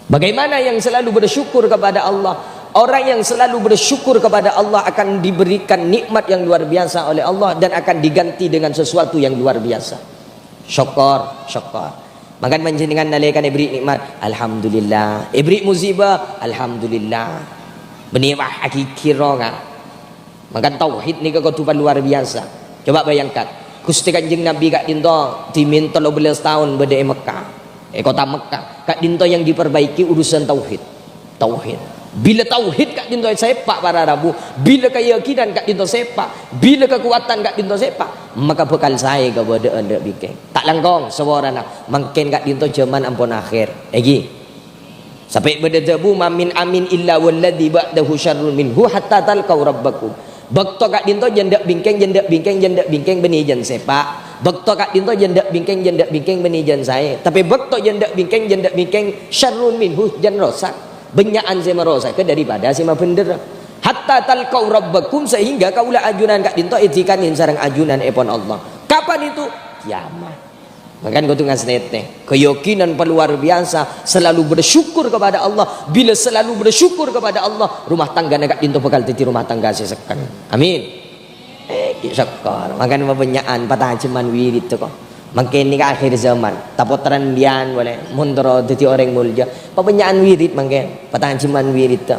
Bagaimana yang selalu bersyukur kepada Allah? Orang yang selalu bersyukur kepada Allah akan diberikan nikmat yang luar biasa oleh Allah dan akan diganti dengan sesuatu yang luar biasa. Syukur, syukur. Mangkana panjhennengngan nalèkana èberri' nikmat, alhamdulillah. Èberri' musibah, alhamdulillah. Bânnè, wah, agighir, ka. Mangkana tauhid nèka kodhu paluar biyasa. Coba bayangkan, Ghustè Kanjeng Nabi ka'dinto dhimèn tello bellâs taon bâdâ è Mekkah, è kota Mekkah. Ka'dinto yang diperbaiki urusan tauhid. Tauhid. Bilâ tauhid ka'dinto sèpa', para rabu, bilâ kayakinan ka'dinto sèpa', bilâ kakowadhân ka'dinto sèpa', maka bhâkal saè kabâdâ'ân dâ' bingkèng. Ta' langkong saporana, mangkèn ka'dinto jhâman ampon akhèr. Èngghi. Sampè' bâdâ dhâbu, "Ma min amin illa walladzi ba'dahu syarrun minhu hatta talqau rabbakum." Bâkto ka'dinto jhân dâ' bingkèng, jhân dâ' bingkèng, jhân dâ' bingkèng bânnè jhân sèpa'. Bâkto ka'dinto jhân dâ' bingkèng, jhân dâ' bingkèng bânnè jhân saè. Tapè bâkto jhân dâ' bingkèng, jhân dâ' bingkèng syarrun minhu, jhân rosak. Bânnya'an sè marosagâ daripada sè mabhendherrâ. "Hatta talqau rabbakum," sehingga kaulâ ajunan ka'dinto èdhikanè sareng ajunanèpon Allah. Kapan itu? Kiamat. Mangkana kodhu ngastètè. Kayakinan paluar biyasa, selalu bersyukur kepada Allah. Bilâ selalu bersyukur kepada Allah, rumah tanggana ka'dinto bhâkal dhâddhi rumah tangga sè sekken. Amin. Eh, syukur. Mangkana pabânnya'an patajheman wirid, ko. Mangkèn nèka akhir zaman. Tapotteran biyan polè, mon terro dhâddhi orèng molja. Pabânnya'an wirid mangkèn. Patajheman wirid, to.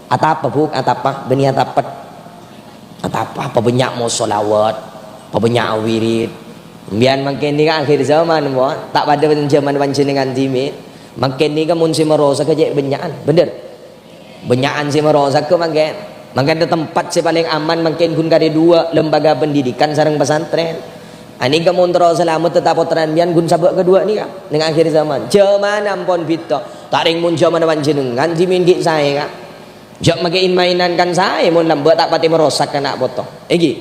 Atapa, Bu'? Atapa? Bânnè atapet. Atapa? Pabânnya' mo sholawat. Pabânnya' wirid. Biyan mangkèn nèka akhir zaman, mon. Ta' padâ bân zaman panjhennengngan dhimèn. Mangkèn nèka mon sè marosagâ cè' bânnya'an. Bhender? Bânnya'an sè marosagâ mangkèn. Mangkèn tempat sè palèng aman mangkèn ghun karè duwâ', lembaga pendidikan sareng pesantren. Anèka mon terro salamet tapotteran biyan ghun sabâ' kaduwâ' nèka neng akhir zaman. Jhâman ampon bhidhâ. Ta' rèng mon jhâmanna panjhennengngan dhimèn ghi' saè, Ka'. Jhâ' makè in-maènan kan saè mon lambâ' ta' patè marosak ka na' poto. Èngghi.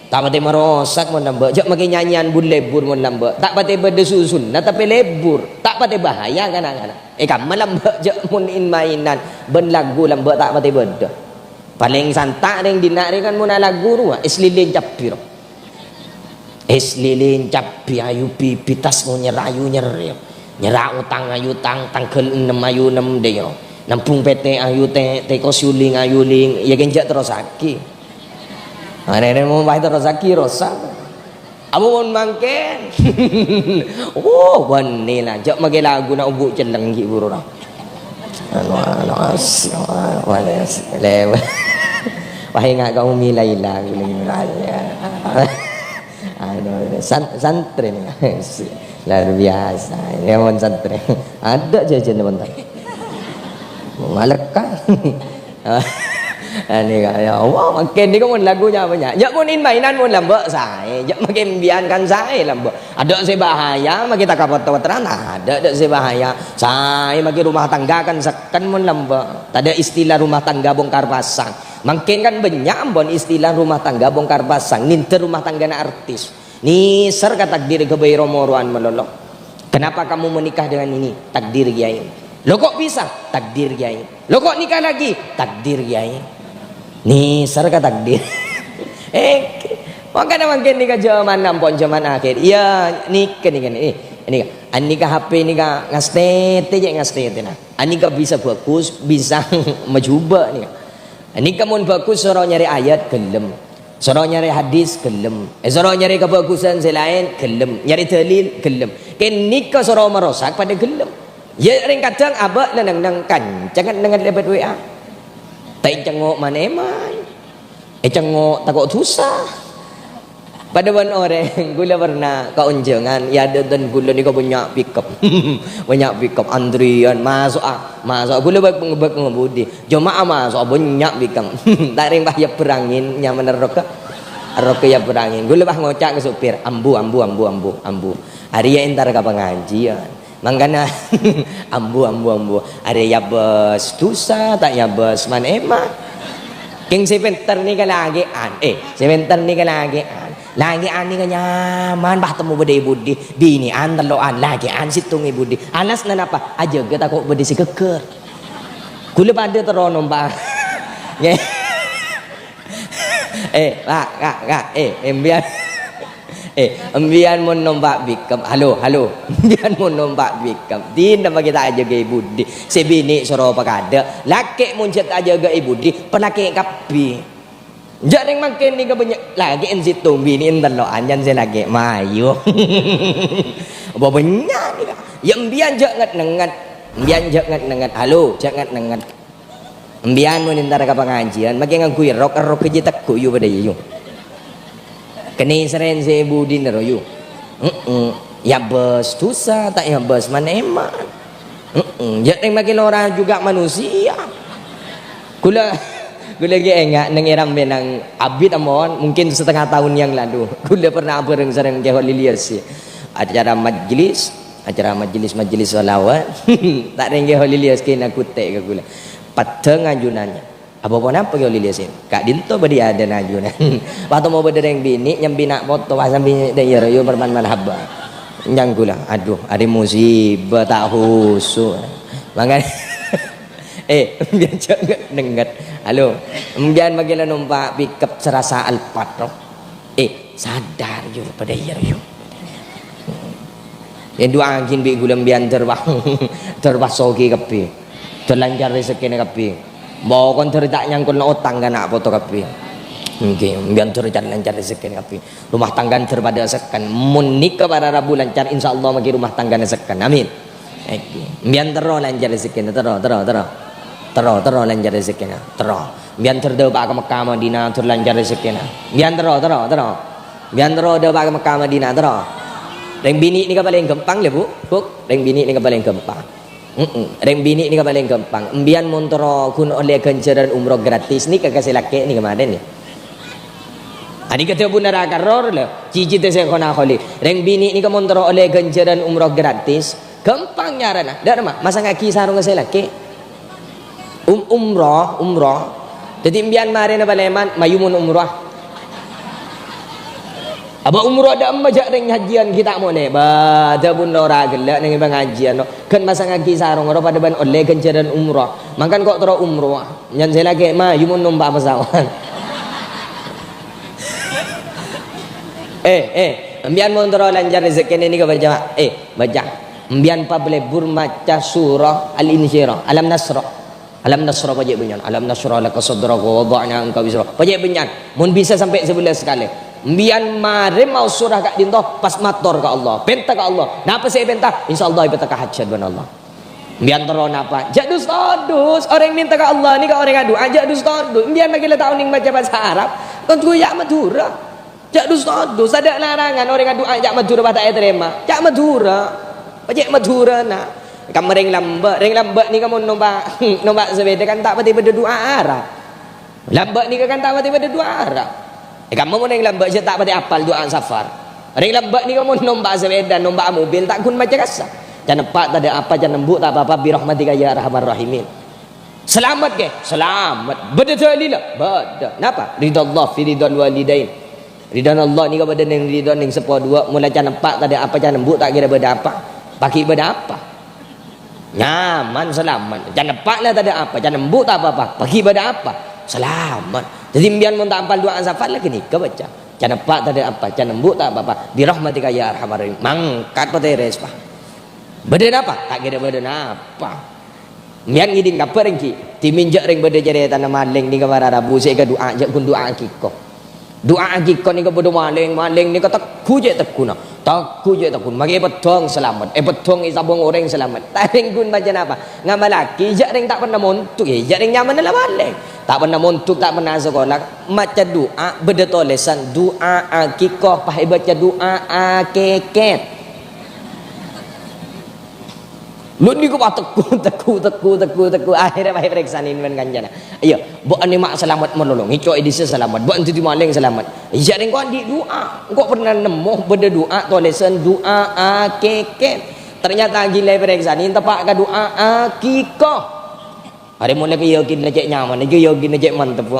Ta' patè marosak mon lambâ', jhâ' makè nyanyian bun-lebbur mon lambâ'. Ta' patè bâdâ susunna tapè lebbur, ta' patè bahaya ka na'-kana'. È kamma lambâ' jhâ' mon in-maènan bân lagu lambâ' ta' patè bâdâ. Palèng santa' rèng dinna' rè kan mon alagu rowa, es lilin cabbhi ro. Es lilin cabbhi ayu bibi tas mon nyerra ayu nyerrè. Nyerra otang ayu tang, tangghâl ennem ayu ennem dèro. Nambhung pètè ayu tè, tèko suling ayu ling, iyâ kèn jhâ' terrossaghi. Arèna mon pas terrossaghi, rosak. Apa mon mangkèn? Oh, bânnè la. Jhâ' makè laguna Ombu' Celleng ghi' buru ra. Anu, anu, as-, anu, as-, lew-, wah, enggak kamu milai lagu ini, milai. Anu, san-, santrè nèka. Luar biasa. Ini mon santrè. Ada jhâjhâna, mon ta-, malekka. Anèka, ya Allah, mangkèn nèka mon lagu nyamana. Jhâ' mon in-maènan mon lambâ' saè. Jhâ' makè biyan kan saè lambâ'. Adâ' sè bahaya, makè ta' kapotto-potteran. Adâ', adâ' sè bahaya. Saè makè rumah tangga kan sekken mon lambâ'. Tadâ' istilah rumah tangga bongkar pasang. Mangkèn kan bânnya' ampon istilah rumah tangga bongkar pasang. Nèndhâ rumah tanggana artis. Nèser ka takdir ghâbây ro-morowan malolo. Kenapa kamu menikah dengan ini? Takdir, Kiai. Loh, kok bisa? Takdir, Kiai. Loh, kok nikah lagi? Takdir, Kiai. Nèser ka takdir. Eh, mangkana mangkèn nèka jhâman ampon jhâman akhir. Iyâ, nèka, nèka, nèka. Nèka. Anèka H P nèka ngastètè, cè' ngastètè, nah. Anèka bisa bagus, bisa majhubâ' nèka. Anèka mon bagus soro nyarè ayat, ghellem. Soro nyarè hadis, ghellem. Eh, soro nyarè kabhâghusân sè laèn, ghellem. Nyarè dalil, ghellem. Kènèka soro marosak, padâ ghellem. Iyâ, rèng kadhâng abâ' neng-neng kanca kan neng lèbât W A. Ta' ècengngo' man-èman. Ècengngo' tako' dhusa. Padâ bân orèng, ghulâ pernah ka onjhângan, è adâ'ân ghulâ nèko bânnya' pickup. Bânnya' pickup, antrian, maso'a, maso'a. Ghulâ bâk-, bâk-, ngebudi. Jemaah maso'a bânnya' pickup. Ta' rèng pas èabbhâr angèn, nyamana roka. Roka èabbhâr angèn. Ghulâ pas ngoca' ka sopir, "Ambu, ambu, ambu, ambu, ambu. Arèya èntar ka pangajiân." Mangkana, ambu, ambu, ambu. Arèya èabâs dhusa, ta' èabâs man-, emma. Kèng sè pènter nèka lakè'an. Eh, sè pènter nèka lakè'an. Lakè'an nèka nyaman, bâh, temmo bâdâ è budi. Binè'an tello'an, lakè'an sèttonga è budi. Alasna napa? Ajâgâ tako' bâdâ sè ghâggâr. Ghulâ padâ terro nompa'. Ngghi. Eh, Kak, Kak, Kak, eh, embiyân. Eh, embiyân mon nompa' pickup, halo, halo. Embiyân mon nompa' pickup, dinah makè ta' ajâgâ è budi. Sè binè' soro pakadâ', lakè' mon jhâ' ta' ajâgâ è budi, palakè' kabbhi. Jhâ' rèng mangkèn nèka bânnya' lakè'an sèttong, binè'an tello'an, jhân sè lakè' mayu. Apa bânnya' nèka? Ya, embiyân jhâ' nget-nengnget. Embiyân jhâ' nget-nengnget. Halo, jhâ' nget-nengnget. Embiyân mon èntar ka pangajiân, makè ngangghuy rok, rok kèjhi teggu', yu, padâ, yu. Kenèsrèn sè è budina, ro, yu. Heeh. Èabâs dhusa, ta' èabâs man-emman. Heeh. Jhâ' rèng makè lora juga manusia. Ghulâ, ghulâ ghi' enga' neng è Rambenang abit ampon, mungkin setengah tahun yang lalu. Ghulâ pernah abhâreng sareng Kè Kholil Yasin. Acara majlis, acara majlis-majlis sholawat. Ta' rèng Kè Kholil Yasin kèna ghuttè' ka ghulâ. Peddhâng ajunannya. Apa ponapa Kè Kholil Yasin? Ka'dinto bâdâ è adâ'na ajunan. Pas temmo bâdâ rèng binè' nyambi na' poto, pas sambi dâ' iyâ royu perman marhaba. Nyang ghulâ, aduh, arè musibah ta' khusu. Mangkana, eh, embiyân jhâ' nget-nengnget. Halo, embiyân makè la nompa' pickup serasa Alphard, no? Eh, sadar, yu, padâ iyâ, yu. Èdu'aaghin bi' ghulâ embiyân dâr wa-, dâr pas soghi kabbhi. Dâr lancar rezekkèna kabbhi. Bâkon dâr ta' nyangkol otang ka na' poto kabbhi. Èngghi, embiyân dâr lancar rezekkèna kabbhi. Rumah tangga dâr padâ sekken. Mon nèka para rabu lancar, insyaallah makè rumah tanggana sekken. Amin. Èngghi. Embiyân terro lancar rezekkèna, terro, terro, terro. Terro, terro lancar rezekkèna, terro. Embiyân dâr dâpa'a ka Mekkah Madinah, dâr lancar rezekkèna. Embiyân terro, terro, terro. Embiyân terro dâpa'a ka Mekkah Madinah, terro. Rèng binè' nèka palèng ghâmpang, lè, Bu. Bu, rèng binè' nèka palèng ghâmpang. Heeh, rèng binè' nèka palèng ghâmpang. Embiyân mon terro ghun ollè ghânjhârân umroh gratis, nèka ka sè lakè' nèka marèn, yâ. Anèka dhâbuna Ra Karor, lho. Cicitè Syaikhona Kholil. Rèng binè' nèka mon terro ollè ghânjhârân umroh gratis. Ghâmpang nyarana. Dâ' remma, masangngaghi sarongnga sè lakè'. Um-, umroh, umroh. Dhâddhi, embiyân marèna palèman, mayu mon umroh. Apa umroh dâ' emma jhâ' rèng nyajiyân ghi' ta' molè. Bâ, dhâbuna ra ghellâ' neng pangajiân, no. Ghân masangngaghi sarong, ro padâ bân ollè ghânjhârân umroh. Mangkana ko' terro umroh. Nyang sè lakè' mayu mon nompa' pesawat. Eh, eh, embiyân mon terro lancar rezekkèna nèka, bâca, Pak. Eh, bâca. Embiyân pas lebur maca surah Al-Insyirah, Alam Nasyrah. Alam Nasyrah pajhât bânnya'an. Alam nasyrah laka sadrak wa wada'na anka wizrak. Pajhât bânnya'an. Mon bisa sampè' sabellâs kalè. Embiyân marè maos surah ka'dinto, pas mator ka Allah. Pènta ka Allah. Napa sè èpènta? Insyaallah èpènta ka hajhât bân Allah. Embiyân terro napa? Jhâ' dus-todus. Orèng mènta ka Allah nèka orèng adu'a, jhâ' dus-todus. Embiyân maghi la ta' onèng maca bhâsa Arab. Kon ghu ya' Madhurâ. Jhâ' dus-todus, tadâ' larangan orèng adu'a ca' Madhurâ pas ta' ètarèma. Ca' Madhurâ. Pajhât Madhurâna. Kamma rèng lambâ', rèng lambâ' nèka mon nompa', nompa' sapèda kan ta' patè bâdâ du'a Arab. Lambâ' nèka kan ta' patè bâdâ du'a Arab. È kamma mon rèng lambâ' sè ta' patè apal du'a safar. Rèng lambâ' nèka mon nompa' sapèda, nompa' mobil, ta' ghun maca kassa'. Can eppa' tadâ' apa, can embu' ta' pa-apa, bi rahmatika ya arhamar rahimin. Salamet, ghi? Salamet. Bâdâ dalilla? Bâdâ. Napa? Ridha Allah fi ridhal walidain. Ridhâna Allah nèka bâdâ neng ridhâ neng seppo duwâ'. Mola can eppa' tadâ' apa, can embu' ta' kèra bâdâ apa. Paghi' bâdâ apa? Nyaman, salamet. Can eppa' la tadâ' apa, can embu' ta' pa-apa. Paghi' bâdâ apa? Salamet. Dhâddhi, embiyân mon ta' apal du'a safar, la ghânèka baca. Can eppa' tadâ' apa, can embu' ta' pa-apa. Bi rahmatika ya arhamar rahimin. Mangkat patèrès, Pa'. Bâdâ napa? Ta' kèra bâdâ napa. Embiyân ngèdhing kabhâr èngghi, dhimèn jhâ' rèng bâdâ carètana malèng nèka para rabu sè èkadu'a, jhâ' ghun du'a akiko. Du'a akiko nèka bâdâ malèng, malèng nèka tegghu cè' tegghuna. Tegghu cè' tegghuna. Makè èpeddhâng salamet, èpeddhâng èsabâng orèng salamet. Ta' rèng ghun maca napa? Ngamallaghi, jhâ' rèng ta' pernah montok, jhâ' rèng nyamana la malèng. Ta' pernah mondhuk, ta' pernah asakola, maca du'a, bâdâ tolèsan, du'a akikoh, pas èbâca du'a akèkèt. Lho, nèko pas teggu, teggu, teggu, teggu, teggu. Akhèrra pas èparèksanè bân kancana. Iyâ, bâ'na ma' salamet malolo, ngèco' è dissa salamet. Bâ'na dhâddhi malèng salamet. Iyâ, rèng ko' andi' du'a. Engko' pernah nemmo bâdâ du'a tolèsan du'a akèkèt. Ternyata ghilâ èparèksanè teppa' ka du'a akikoh. Arè mon lagi yakin la cè' nyaman, iki yakin cè' mantep.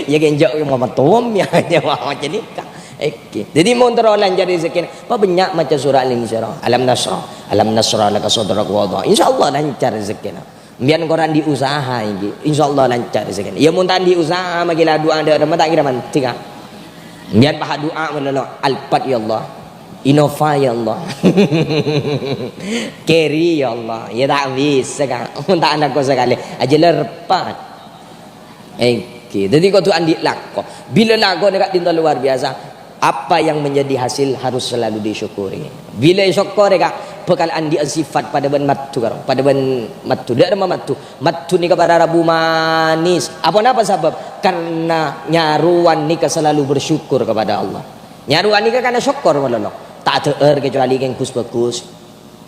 Ya genjak ya mama tom ya, ya mama cenika. Oke. Jadi mon terro lancar rezekkèna, pabânnya' maca surah Al-Insyirah, Alam Nasyrah, Alam Nasyrah laka sadrak wa wadha'. Insyaallah lancar rezekkèna. Mbiyan koran di usaha iki, insyaallah lancar rezekkèna. Ya mon ta' di usaha, magila du'a dâ' remma ta' kira mantè, Ka'. Mbiyan paha du'a malolo, Alphard ya Allah, Innova ya Allah, Carry ya Allah, ya ta' bisa, Ka', ta' alako sakalè, ajâ lerpat. Èngghi, dhâddhi kodhu andi' lako. Bilâ lakona ka'dinto luar biasa, apa yang menjadi hasil harus selalu disyukuri. Bilâ èsokkorè, Ka', bhâkal andi'â sifat padâ bân maddhu, karo padâ bân maddhu. Dâ' remma maddhu? Maddhu nèka para rabu manis. Aponapa sabâb? Karena nyarowan nèka selalu bersyukur kepada Allah. Nyarowan nèka kan sokkor malolo. Ta' adhâ'âr kecuali kèng gus-bhâgus.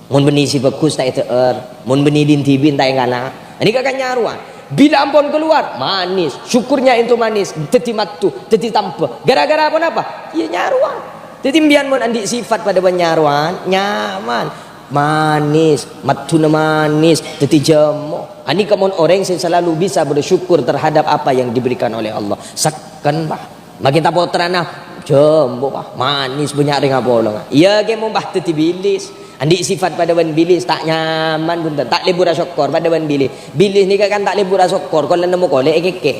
Mon bânnè sè bhâgus ta' èdhâ'âr. Mon bânnè din-dhibi' ta' èngala. Nèka kan nyarowan. Bilâ ampon keluar, manis. Syukurnya itu manis. Dhâddhi maddhu, dhâddhi tambâ. Gara-gara aponapa? Iyâ nyarowan. Dhâddhi mbiyan mon andi' sifat padâ bân nyarowan, nyaman. Manis, maddhuna manis, dhâddhi jhâmo. Anèka mon orèng sè selalu bisa bersyukur terhadap apa yang diberikan oleh Allah. Sekken, Pak. Makin ta' pottrana, jhâmo, Pak. Manis, bânnya' rèng apolong. Iyâ, kè mon, Pak, dhâddhi bilis. Andi' sifat padâ bân bilis, ta' nyaman, bhunten. Ta' lebur asokkor padâ bân bilis. Bilis nèka kan ta' lebur asokkor, kala nemmo kolè èkèkè'.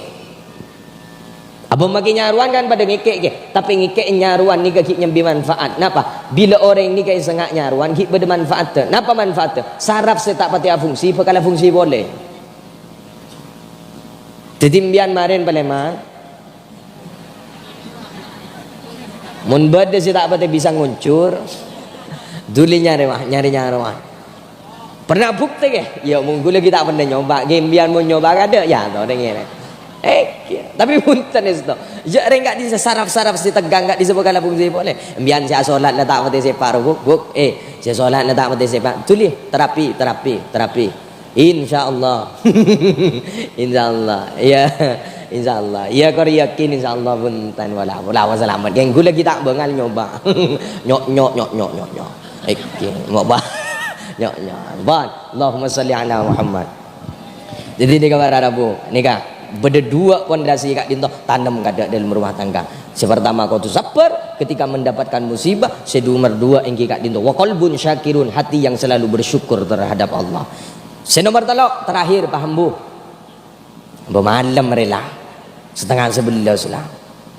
Abâ' makè nyarowan kan padâ ngèkè', kè. Tapè ngèkè' nyarowan nèka ghi' nyambi manfaat. Napa? Bilâ orèng nèka èsengnga' nyarowan ghi' bâdâ manfaatta. Napa manfaatta? Saraf sè ta' patè afungsi bhâkal afungsi polè. Dhâddhi mbiyan marèn palèman. Mon bâdâ sè ta' patè bisa ngoncor, dhuli nyarè, wah, nyarè nyarowan. Pernah bhuktè, kè? Ya, mon ghulâ ghi' ta' pernah nyoba. Kè mbiyan mon nyoba kadâ', ya, to, rèng ngèrèng. Eh, kè. Tapè bhunten, èsto. Jhâ' rèng ka'dissa saraf-saraf sè tegghâng ka'dissa bhâkal afungsi polè. Mbiyan sè asolat la ta' patè sèpa', ro, Buk, Buk. Eh, sè solat la ta' patè sèpa'. Dhuli, terapi, terapi, terapi. Insyaallah. Insyaallah. Iyâ, insyaallah. Iyâ, kor yakin insyaallah bhunten wala, wala, salamet. Kèng ghulâ ghi' ta' bângal nyoba. Nyok, nyok, nyok, nyok, nyok, nyok. Èngghi, nyoba. Nyok, nyok. Bon. Allahumma shalli ala Muhammad. Dhâddhi nèka para rabu, nèka bâdâ dua pondasi ka'dinto tanem ka dâ-, dalam rumah tangga. Sè partama kodhu sabbhâr ketika mendapatkan musibah, sè nomer dua èngghi ka'dinto wa qalbun syakirun, hati yang selalu bersyukur terhadap Allah. Sè nomer tello', terakhir, paham, Bu? Ambu malem rè la. Setengah sebelas la.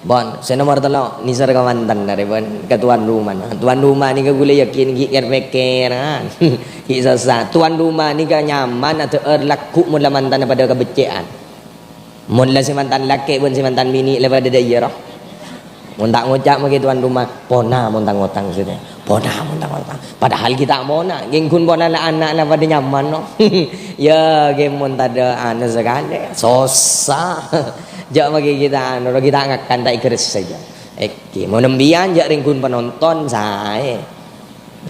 Bon, sè nomer tello', nèser ka mantan arè, bon, ka tuan rumah. Tuan rumah nèka ghulâ yakin ghi' kèr-pèkkèran. Ghi' sossa. Tuan rumah nèka nyaman adhâ'âr lagghu' mon la mantanna padâ kabeccè'an. Mon la sè mantan lakè' bân sè mantan binè' la padâ dâ' iyâ, ro. Mon ta' ngoca' maghi tuan rumah, "Pona mon tang otang," sè tè. "Pona mon tang otang." Padahal ghi' ta' mona, ghi' ghun pona la ana' la padâ nyaman, no. Ya, ghi' mon tadâ' anu sakalè, sossa. Jhâ' maghi ghi' ta' anu, ghi' ta' ngakan, ta' ègres saja. Èngghi, mon embiyan jhâ' rèng ghun penonton, saè.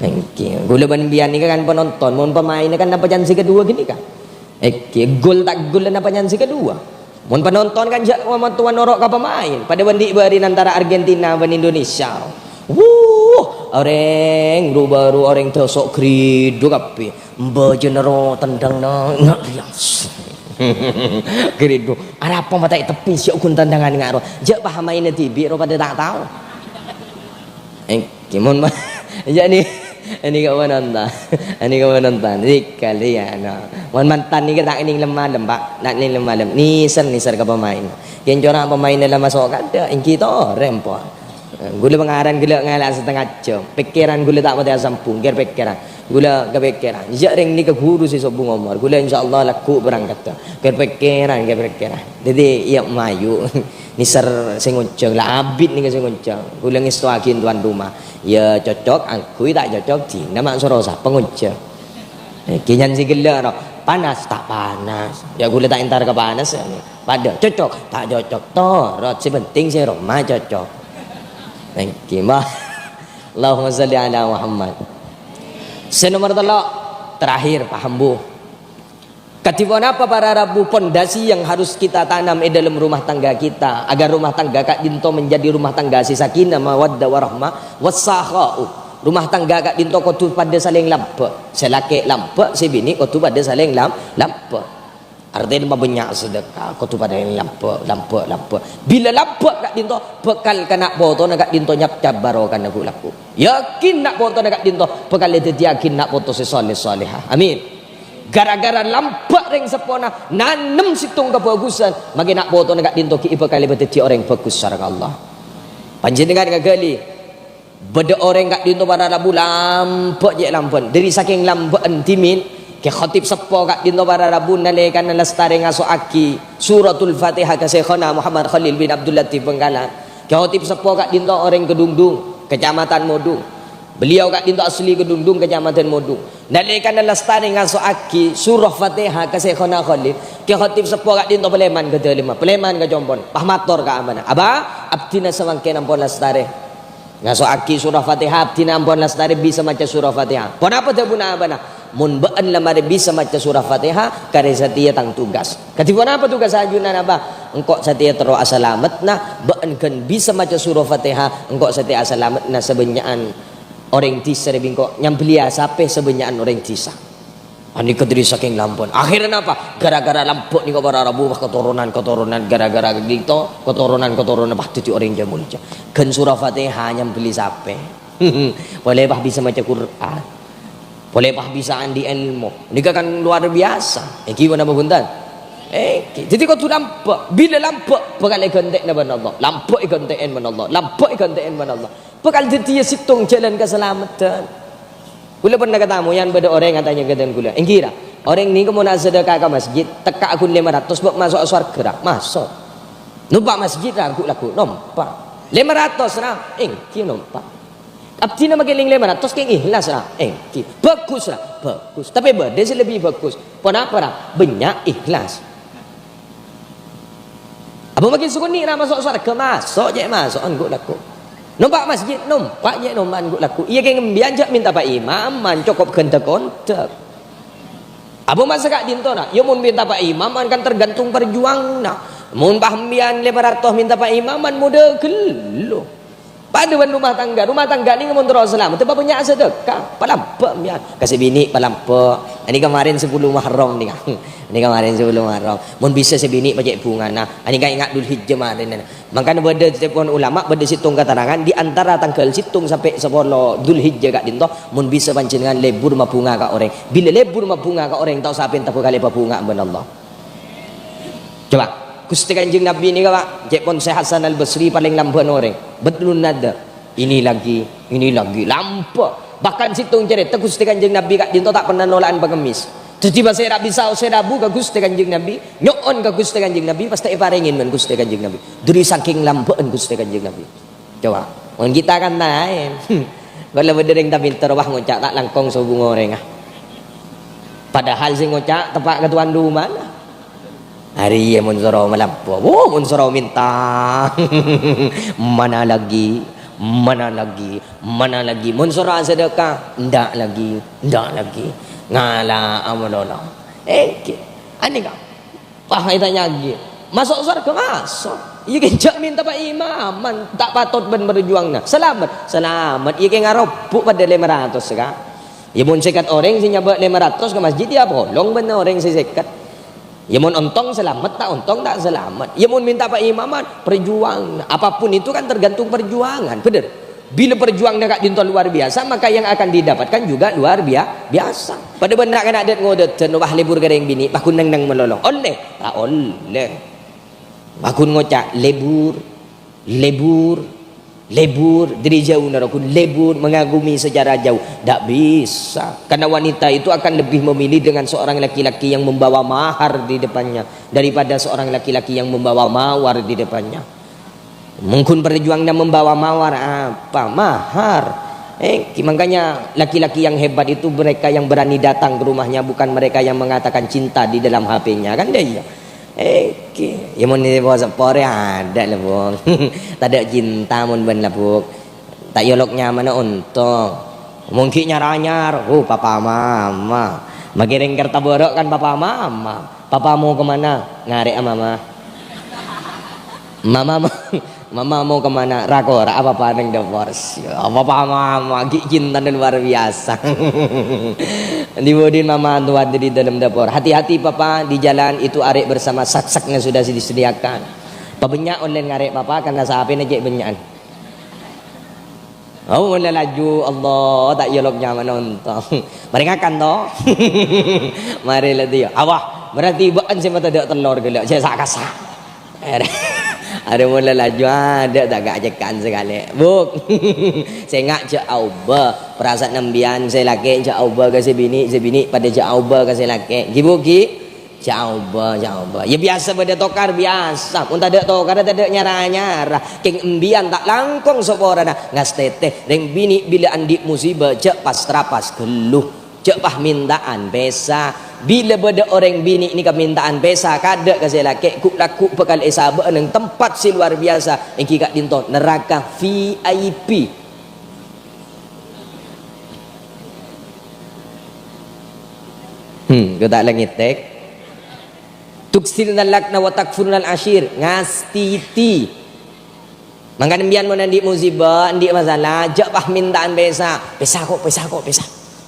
Èngghi, ghulâ bân embiyan nèka kan penonton, mon pemainna kan napa can sè kedua ghânèka. Èngghi, gol ta' gol napa can sè kedua. Mon penonton kan jhâ' ma-, tuan noro' ka pemain. Padâ bân dhi' bâri' antara Argentina bân Indonesia. Wuh, orèng ru-bâru, orèng dâso' gridhu kabbhi. Mbâjâna ro tendhângnga nga' riyas. Gridhu. Arapa ma' ta' è teppè sè ghun tendhângan nga' ro. Jhâ' pahamaina dhibi' ro padâ ta' tao. Èngghi, mon ma-, jhâ' ni. Ini kok menonton. Ini kok menonton. Dikali ya, no. Mon mantan nèka ta' kènèng lem-malem, Pak. Ta' kènèng lem-malem. Nèser, nèser ka pemain. Kèng cora' pemainna la maso' kadâ', èngghi torè, empo. Ghulâ pangaran ghellâ' ngala' setengah jam. Pèkkèran ghulâ ta' patè asambung, kèr pèkkèran. Ghulâ kapèkkèran. Jhâ' rèng nèka ghuru sè sobung omor. Ghulâ insyaallah lagghu' berangkat. Kèr pèkkèran, kèr pèkkèran. Dhâddhi, iyâ, mayu. Nèser sè ngonjhâng, la abit nèka sè ngonjhâng. Ghulâ ngèstowaghi tuan rumah. Ya cocok, angghuy, ta' cocok, dina ma' soro sapa ngonjhâng. Eh, kènyan sè ghellâ', ro. Panas, ta' panas. Ya, ghulâ ta' entar ka panas, ya. Padâ, cocok, ta' cocok. Torot, sè penting sè roma cocok. Thank you, Mbah. Allahumma shalli ala Muhammad. Sè nomor tello', terakhir, paham, Bu? Kadhi ponapa para rabu pondasi yang harus kita tanam di dalam rumah tangga kita, agar rumah tangga ka'dinto menjadi rumah tangga sè sakinah, mawaddah, warahmah, wasakha'u. Rumah tangga ka'dinto kodhu padâ salèng lambâ'. Sè lakè' lambâ', sè binè' kodhu padâ salèng lam-, lambâ'. Artèna ma' bânnya' sedekah, kodhu padâ lambâ', lambâ', lambâ'. Bilâ lambâ' ka'dinto, bhâkal kana' potona ka'dinto nyapcap barokana ghu'-lagghu'. Yakin na' potona ka'dinto bhâkal èdhâddhiyâghi na' poto sè soleh-soleha. Amin. Gara-gara lambâ' rèng seppona nanem sèttong kabhâghusân, mangkè na' potona ka'dinto ghi' bhâkal èpadhâddhi orèng bhâghus sareng Allah. Panjhennengngan ngaghâli, bâdâ orèng ka'dinto para rabu lambâ' cè' lambâ'ân. Dhâri sakèng lambâ'ân dhimèn, Kè Khatib Seppo ka'dinto para rabu nalèkana lastarè ngaso'aghi Suratul Fatihah ka Syaikhona Muhammad Khalil bin Abdul Latif Bengkalan. Kè Khatib Seppo ka'dinto orèng Kedungdung, Kecamatan Modung. Beliau ka'dinto asli Kedungdung, Kecamatan Modung. Nalèkana lastarè ngaso'aghi surah Fatihah ka Syaikhona Khalil, Kè Khatib Seppo ka'dinto palèman ka dâlemma, palèman ka compo'na, pas mator ka abâna, "Abah, abdhina samangkèn ampon lastarè ngaso'aghi surah Fatihah, abdhina ampon lastarè bisa maca surah Fatihah." "Ponapa?" dhâbuna abâna. "Mon bâ'ân la marè bisa maca surah Fatihah, karè satèya tang tugas." "Kadhi ponapa tugas ajunan, Abah?" "Engko' satèya terro asalameddhâ, bâ'ân ghân bisa maca surah Fatihah, engko' satèya asalameddhâ sabânnya'an orèng dhisa rè bi' engko' nyambelliya sapè sabânnya'an orèng dhisa." Anèka dhâri sakèng lambâ'ân. Akhirnya napa? Gara-gara lambâ' nèka para rabu, wah, katoronan-katoronan, gara-gara ghânèka, katoronan-katoronan, wah, dhâddhi orèng jâ-, molja. Ghân surah Fatihah nyambelli sapè. Polè, wah, bisa maca Qur'an. Polè, wah, bisa andi' èlmo. Nèka kan luar biasa. Èngghi ponapa bhunten? Èngghi. Dhâddhi kodhu lambâ'. Bilâ lambâ', bhâkal èghântè'na bân Allah. Lambâ' èghântè'è bân Allah. Lambâ' èghântè'è bân Allah. Bhâkal dhâddhiyâ sèttong jhâlân kasalameddhân. Kaulâ pernah katamoyan bâdâ orèng atanya ka dhân kaulâ, "Èngghi, ra, orèng nèka mon asadhâka ka masjid, tekka'a ghun lèma ratos, bâ' maso'a sowarghâ, ra?" "Maso'." "Nompa' masjid, ra, ghu'-lagghu'?" "Nompa'." "Lèma ratos, ra?" "Èngghi, nompa'." "Abdhina makèlèng lèma ratos kèng ihlas, ra?" "Èngghi." "Bhâghus, ra?" "Bhâghus. Tapè bâdâ sè lebbi bhâghus." "Ponapa, ra?" "Bânnya' ihlas." "Abâ' makè sakonè', ra, maso' sowarghâ?" "Maso', cè' maso'an ghu'-lagghu'." "Nompa' masjid?" "Nompa', cè' nompa'an ghu'-lagghu'." "Iyâ kèng embiyân jhâ' mènta pa'imaman, cokop ghânta kondhâk." "Abâ' masa ka'dinto, ra?" "Iyâ mon mènta pa'imaman kan tergantung parjuwânganna. Mon pas embiyân lèma ratos mènta pa'imaman, modâ ghâllu." Padâ bân rumah tangga. Rumah tangga nèka mon terro salamet, bâ' bânnya' sadhâka. Palambâ' embiyân. Ka sè binè' palambâ'. Anèka marèn sapolo Muharram nèka. Anèka marèn sapolo Muharram. Mon bisa sè binè' pajhât bhungana. Anèka enga' Dzulhijjah marèn. Mangkana bâdâ cèpon ulama, bâdâ sèttong katerangan di antara tangghâl sèttong sampè' sapolo Dzulhijjah ka'dinto, mon bisa panjhennengngan lebur mabhunga ka orèng. Bilâ lebur mabhunga ka orèng, ta' osa pènta bhâkal èpabhunga bân Allah. Coba, Ghustè Kanjeng Nabi nèka, Pak, cèpon Syekh Hasan Al-Basri palèng lambâ'ân orèng. Betlun nada. Ini lagi, ini lagi, lambâ'. Bahkan sèttong carèta Ghustè Kanjeng Nabi ka'dinto ta' pernah nola'an pangemmis. Dhâddhi pasèra bisa osè rabu ka Ghustè Kanjeng Nabi, nyo'on ka Ghustè Kanjeng Nabi, pastè èparèngè bân Ghustè Kanjeng Nabi. Dhâri sakèng lambâ'ân Ghustè Kanjeng Nabi. Coba, mon kita kan laèn. Kaulâ bâdâ rèng tapènter, wah, ngoca' ta' langkong sobung orèng, ah. Padahal sè ngoca' teppa' ka tuan rumana. Arèya mon soro malambâ', wo, mon soro mènta. Mana lagi, mana lagi, mana lagi. Mon soro asadhâka, ndak lagi, ndak lagi. Ngala'a malolo. Èngghi. Anèka. Wah, ètanya'aghi. Maso' sowarghâ? Maso'. Iyâ kèng jhâ' mènta pa'imaman, ta' patot bân parjuwânganna. Salamet? Salamet. Iyâ kèng arobbhu padâ lèma ratos, Ka'. Iyâ mon sèket orèng sè nyabâ' lèma ratos ka masjid, iyâ apolong bân orèng sè sèket. Iyâ mon ontong salamet, ta' ontong ta' salamet. Iyâ mon mènta pa'imaman, parjuwânganna. Apapun itu kan tergantung parjuwângan, bhender? Bilâ parjuwânganna ka'dinto luar biasa, maka yang akan didapatkan juga luar bia-, biasa. Padâ bân na'-kana' dât-ngodâdân, wah, lebur ka rèng binè', maghun neng-neng malolo. Ollè? Ta' ollè. Maghun ngoca', "Lebur, lebur, lebur." Dhâri jhâu noro' ghun, "Lebur, mengagumi secara jauh." Ndak bisa. Karena wanita itu akan lebih memilih dengan seorang laki-laki yang membawa mahar di depannya daripada seorang laki-laki yang membawa mawar di depannya. Maghun parjuwânganna membawa mawar apa? Mahar. Eh, makanya laki-laki yang hebat itu mereka yang berani datang ke rumahnya, bukan mereka yang mengatakan cinta di dalam H P-nya, kan dâ' iyâ. Eh, ya mon seppo-seppo rè adâ' la, Bung. Tadâ' cinta mon bân la, Bung. Ta' èolok nyamana ontong. Mon ghi' nyar-anyar, oh, papa mama. Makè rèng Kertabârâ' kan papa mama. Papa mau ke mana? Ngarè'a mama. Mama mau, mama mau ke mana? Ra-kora' apa-apa neng dâpor. Sia, papa mama, ghi' cintana luar biasa. Di budin mama tuan di dalam dapur. Hati-hati papa, di jalan itu arè' bersama sak-saknya sudah disediakan. Pabânnya' ollèna ngarè' papa, karena sapèna cè' bânnya'an. Oh, la laju, Allah, ta' èolok nyamana ontong. Marè ngakan, to? Marè la, diyâ. Awah, berarti bâ'na sè matadâ' tellor ghellâ', sè sa'-kassa'. Arè, arè mon la laju, adâ' ta' ka' cèka'an sakalè. Buk. Sènga' jhâ' aobâ. Perasaan embiyan sè lakè' jhâ' aobâ ka sè binè', sè binè' padâ jhâ' aobâ ka sè lakè'. Ghi, Bu, ghi? Jhâ' aobâ, jhâ' aobâ. Yâ biyasa bâdâ tokar biyasa. Mon tadâ' tokar, tadâ' nyara-nyara. Kèng embiyan ta' langkong saporana ngastètè. Rèng binè' bilâ andi' musibâ, jhâ' pas-trapas ghâllu. Jhâ' pas mènta'an pèsa. Bilâ bâdâ orèng binè' nèka mènta'an pèsa, kadâ' ka sè lakè', ghu'-lagghu' bhâkal èsabâ'â neng tempat sè luar biyasa, èngghi ka'dinto neraka V I P. Hmm, ghu ta' la ngètèk. Tuktsirnal lakna wa takfurnal ashir, ngastiti. Mangkana embiyan mon andi' musibâ, andi' masalah, jhâ' pas mènta'an pèsa. Pèsa ko', pèsa ko', pèsa.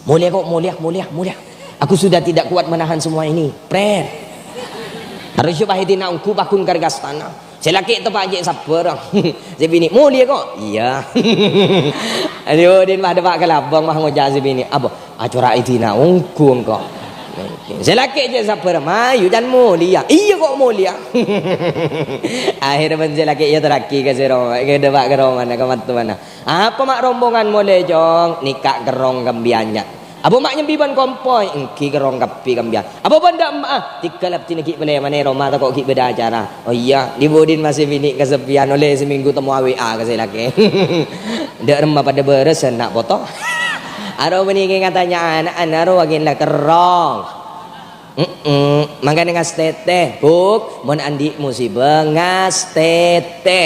Molè ko', molèya, molèya, molèya. Aku sudah tidak kuat menahan semua ini. Pret. Harus pas èdina ongghu paghun karè kastana. Sè lakè' teppa' cè' sabbhâr. Sè binè', "Molèya ko'?" "Iyâ." Ayo, din, pas teppa' ka labâng, pas ngoca' sè binè', "Apa? Acora' èdina ongghu engko'." Sè lakè' cè' sabbhâr, "Mayu, can molèya." "Iyâ ko' molèya." Akhèrra bân sè lakè' èyatorraghi ka sè roma, ka teppa' ka romana, ka mattowana. "Apa ma' rombongan molè, Cong?" "Nèka kerrong ka embiyan, Cak." "Apa ma' nyembi bân kompoy?" "Èngghi kerrong kabbhi ka embiyan." "Apa bân dâ' emma'a?" "Tèghâl abdhina ghi' palèmanè roma, tako' ghi' bâdâ acara." "Oh iyâ, di budin masè binè' kaseppèyan, ollè samènggu temmowa W A ka sè lakè'." Dâ' remma padâ bârâs, na' poto. Aro bânnè kè ngatanya ana', ana' ro wagin la kerrong. Mm-mm. Mangkana ngastètè, Buk, mon andi' musibâ ngastètè.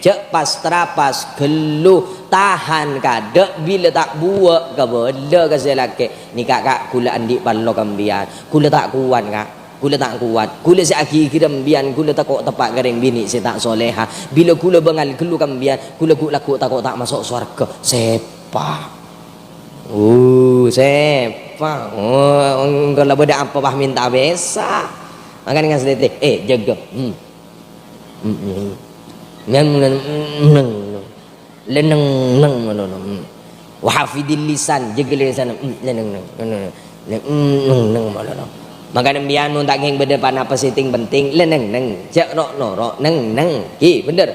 Jhâ' pas-trapas, ghâllu, tahan kadâ', bilâ ta' buwâ', kabâlâ ka sè lakè'. Nèka, Ka', ghulâ andi' parlo ka embiyan. Ghulâ ta' kowat, Ka'. Ghulâ ta' kowat. Ghulâ sè aghighi ra embiyan, ghulâ tako' teppa' ka rèng binè' sè ta' soleha. Bilâ ghulâ bângal ghâllu ka embiyan, ghulâ ghu'-lagghu' tako' ta' maso' sowarghâ. Sèpa. Uh, sèpa. Oh, engko' la bâdâ apa pas mènta pèsa. Mangkana ngastètè. Eh, jâgâ. Hmm. Hmm, hmm. Neng, neng, neng, neng. Lè neng, neng, ngono, no. Hmm. Wa hafidil lisan, jâgâ lisan. Hmm, lè neng, neng, neng, neng. Lè, hmm, neng, neng, ngono, no. Mangkana embiyan mon ta' kèng bâdâ panapa sè ting-penting, lè neng, neng. Jhâ' ro'-noro', neng, neng. Ghi, bhender.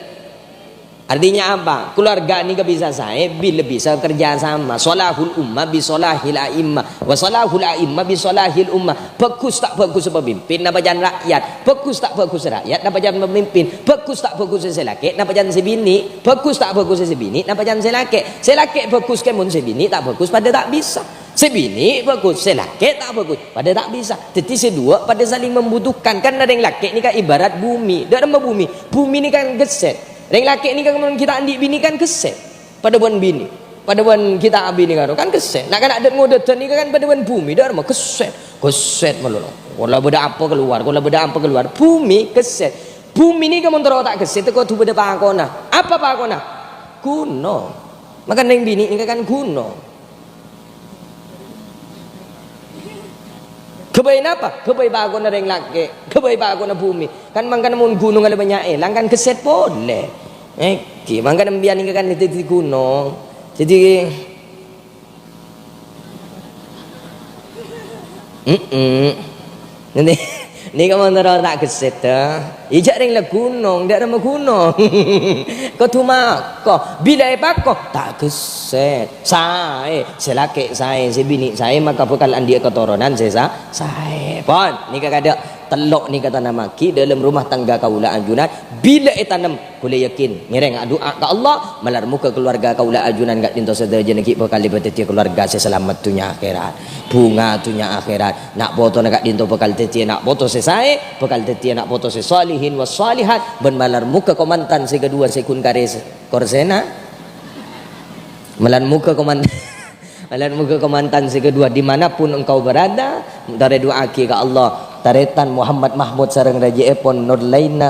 Artinya apa? Keluarga nèka bisa saè bilâ bisa kerja sama. Shalahul ummah bi shalahil a'immah. Wa shalahul a'immah bi shalahil ummah. Bagus ta' bagus pemimpin, napa can rakyat? Bagus ta' bagus rakyat, napa can pemimpin? Bagus ta' bagus sè lakè', napa can sè binè'? Bagus ta' bagus sè binè', napa can sè lakè'? Sè lakè' bagus kèmon sè binè' ta' bagus, padâ ta' bisa. Sè binè' bagus, sè lakè' ta' bagus, padâ ta' bisa. Dhâddhi sè duwâ' padâ saling membutuhkan. Karena rèng lakè' nèka ibarat bumi. Dâ' remma bumi? Bumi nèka kan ghessèt. Rèng lakè' nèka mon ghi' ta' andi' binè' kan ghessèt. Padâ bân binè'. Padâ bân ghi' ta' abinè karo kan ghessèt. Na'-kana' dâ' ngodâdhân nèka kan padâ bân bumi, dâ' remma ghessèt. Ghessèt malolo. Kola bâdâ apa keluar, kola bâdâ apa keluar. Bumi ghessèt. Bumi nèka mon terro ta' ghessèt, kodhu bâdâ pakonna. Apa pakonna? Ghunong. Maka rèng binè' nèka kan ghunong. Ghâbây napa? Ghâbây pakonna rèng lakè', ghâbây pakonna bumi. Kan mangkana mon ghunong la bânnya'è, langkan ghessèt polè. Èngghi, mangkana embiyan nèka kan dhâddhi ghunong. Dhâddhi, mm-mm. Nèka mon terro ta' ghessèt, dâ. Iyâ jhâ' rèng la ghunong, dâ' remma ghunong. Kodhu mako. Bilâ èpako, ta' ghessèt. Saè, sè lakè' saè, sè binè' saè, maka bhâkal andi'â katoronan sè sa-, saè. Pon, nèka kadâ'. Tello' nèka tanammaghi dâlem rumah tangga kaulâ ajunan, bilâ ètanem, kaulâ yakin, ngèrèng adu'a ka Allah, malar moghâ kaluwarga kaulâ ajunan ka'dinto sadhâjâna ghi' bhâkal èpadhâddhiyâ kaluwarga sè salamet dhunnya akhèrat, bhunga dhunnya akhèrat. Na' potona ka'dinto bhâkal dhâddhiyâ na' poto sè saè, bhâkal dhâddhiyâ na' poto sè shalihin was shalihat, bân malar moghâ kamantan sè kaduwâ sè ghun karè s-, korsèna. Malar moghâ kaman-, malar moghâ kamantan sè kaduwâ, di mana pun engkau berada, tarè du'aaghi ka Allah. Tarètan Muhammad Mahmud sareng rajina èpon Nur Laina,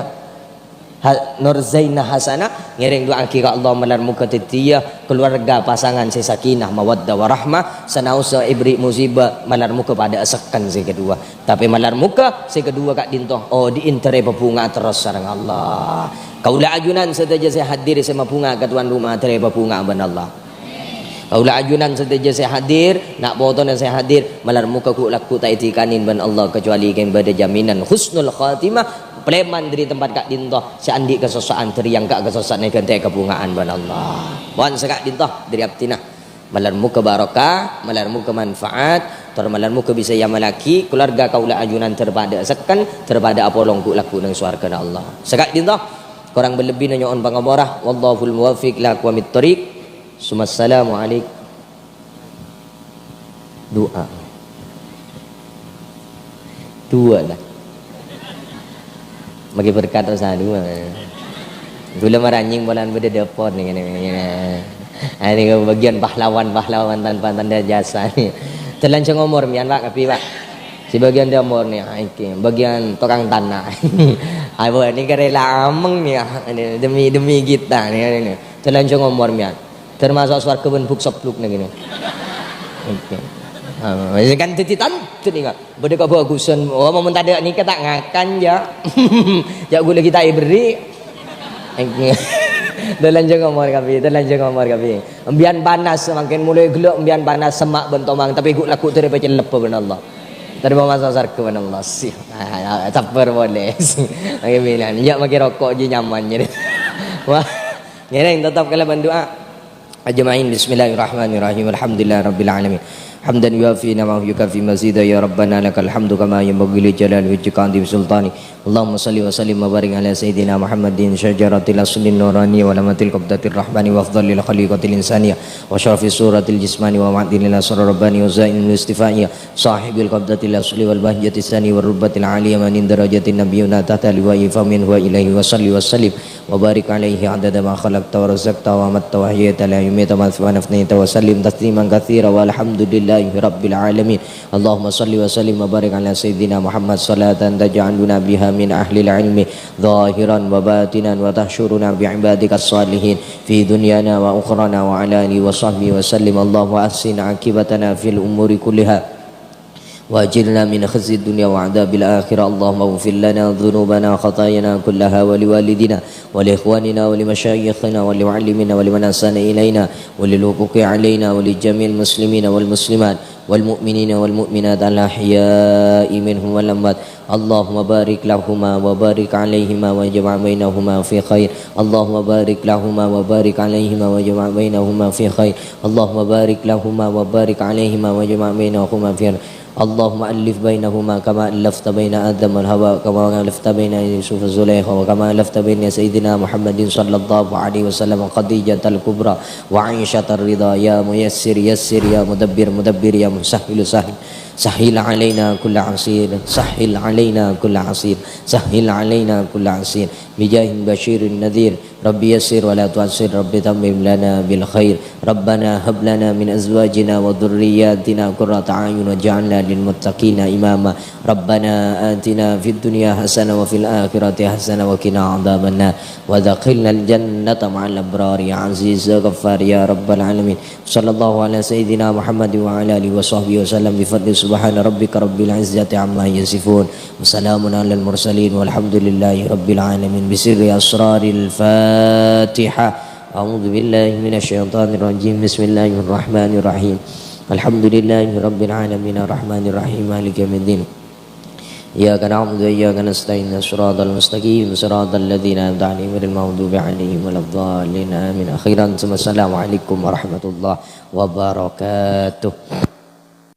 Ha-, Nur Zaina Hasanah, ngèrèng du'aaghi ka Allah, malar moghâ dhâddhiyâ kaluwarga pasangan sè sakinah, mawaddah, warahmah, sanaossa èberri' musibah, malar moghâ padâ asekken sè kaduwâ. Tapè malar moghâ sè kaduwâ ka'dinto, odi'in tarè bhâbhunga terros sareng Allah. Kaulâ ajunan sadhâjâ sè hadir sè mabhunga ka tuan rumah tarè bhâbhunga bân Allah. Kaulâ ajunan sadhâjâ sè hadir, na' potona sè hadir, malar moghâ ghu'-lagghu' ta' èdikanin bân Allah, kecuali kèng bâdâ jaminan husnul khatimah, palèman dâri tempat ka'dinto, sè andi' kasossa'an, dâri èngghâ' kasossa'an èghântè'è kabhunga'an bân Allah. Pon sè ka'dinto, dâri abdhina. Malar moghâ barokah, malar moghâ manfaat, tor malar moghâ bisa èamallaghi, kaluwarga kaulâ ajunan dâr padâ asekken, dâr padâ apolong ghu'-lagghu' neng sowarghâna Allah. Sè ka'dinto, korang bân lebbina nyo'on pangapora. Wallahul muwaffiq ila aqwamit thoriq. Tsummassalamu alaikum. Du'a. Du'a la. Maghi berkat, Ustaz, du'a. Ghulâ marè nyèng polana bâdâ dâpor nèka, nèka, nèka. Ah, nèka bâgiyân pahlawan-pahlawan tanpa tanda jasa. Terlanjung omor, mèyan, Pak, kabbhi, Pak. Sè bâgiyân dâpor nèka, ah, iki, bâgiyân tokang tana. Ayo, nèka rela amèng nèka, ini demi, demi kita nèka, ini. Terlanjung omor, mèyan. Termasuk sowarghâ bân buk-sebluk nèka, ini. Oke. Ah, ini kan dhâddhi tandhâ nèka. Bâdâ kabhâghusân. Oh, mon tadâ' nèka ta' ngakan, jâ'. Jâ' ghulâ ghi' ta' èberri'. Terlanjung omor kabbhi, terlanjung omor kabbhi. Embiyan panas, mangkèn molaè ghellâ' embiyan panas, semma' bân tomang, tapè ghu'-lagghu' dâri pacellep bân Allah. Tarèma masa sowarghâ bân Allah. Sih. Ah, sabbhâr polè. Mangkèn bilang, jâ' makè roko' jiyâ nyaman, jârèya. Wah, ngèrèng totop kalabân du'a. Ajma'in. Bismillahirrahmanirrahim. Alhamdulillahirabbil alamin. Hamdan yuwafi ni'amahu wa yukafi mazida. Ya Rabbana lakal hamdu kama yanbaghi li jalali wajhika wa 'azimi sultani. Allahumma shalli wa sallim wa barik ala sayyidina Muhammadin syajaratil aslin nurani wa alamatil qabdatir rahmani wa afdhalil khaliqatil insaniya wa syarafis suratil jismani wa ma'dinil asrar rabbani wa zainil istifaiya sahibil qabdatil asli wal bahjatis sani wa rubbatil aliyah man darajatin nabiyyuna tahta liwa'i famin huwa ilaihi wa shalli wa sallim. Wa barik alaihi adada ma khalaqta wa razaqta wa amatta wa ahyaita la yumitu ma afnaita wa sallim tasliman katsira walhamdulillahi rabbil alamin. Allahumma shalli wa sallim wa barik ala sayyidina Muhammad salatan taj'aluna biha min ahlil ilmi zahiran wa batinan wa tahsyuruna bi ibadika shalihin fi dunyana wa ukhrana wa ala alihi wa sahbihi wa sallim. Allahumma ahsin aqibatana fil umuri kulliha. وأجرنا من خزي الدنيا وعذاب الآخرة. اللهم اغفر لنا ذنوبنا وخطايانا كلها ولوالدينا ولإخواننا ولمشايخنا ولمعلمينا ولمن أحسن إلينا وللحقوق علينا ولجميع المسلمين والمسلمات والمؤمنين والمؤمنات الأحياء منهم والأموات. اللهم بارك لهما وبارك عليهما واجمع بينهما في خير. اللهم بارك لهما وبارك عليهما واجمع بينهما في خير. اللهم بارك لهما وبارك عليهما واجمع بينهما في خير. اللهم ألف بينهما كما ألفت بين آدم وحواء، كما ألفت بين يوسف وزليخا، وكما ألفت بين سيدنا محمد صلى الله عليه وسلم وخديجة الكبرى وعائشة الرضا. يا ميسر يسر، يا مدبر مدبر، يا مسهل سهل، سهل علينا كل عسير، سهل علينا كل عسير، سهل علينا كل عسير، بجاه البشير النذير. رب يسر ولا تعسر، رب تمم لنا بالخير. ربنا هب لنا من أزواجنا وذرياتنا قرة أعين واجعلنا للمتقين إماما. ربنا آتنا في الدنيا حسنة وفي الآخرة حسنة وقنا عذاب النار وأدخلنا الجنة مع الأبرار يا عزيز يا غفار يا رب العالمين. صلى الله على سيدنا محمد وعلى آله وصحبه وسلم بفضل سبحان ربك رب العزة عما يصفون وسلام على المرسلين والحمد لله رب العالمين. بسر أسرار الفاتحة. أعوذ بالله من الشيطان الرجيم. بسم الله الرحمن الرحيم. الحمد لله رب العالمين. الرحمن الرحيم. مالك يوم الدين. إياك نعبد وإياك نستعين. الصراط المستقيم. صراط الذين أنعمت عليهم غير المغضوب عليهم ولا الضالين. آمين. أخيرا ثم السلام عليكم ورحمة الله وبركاته.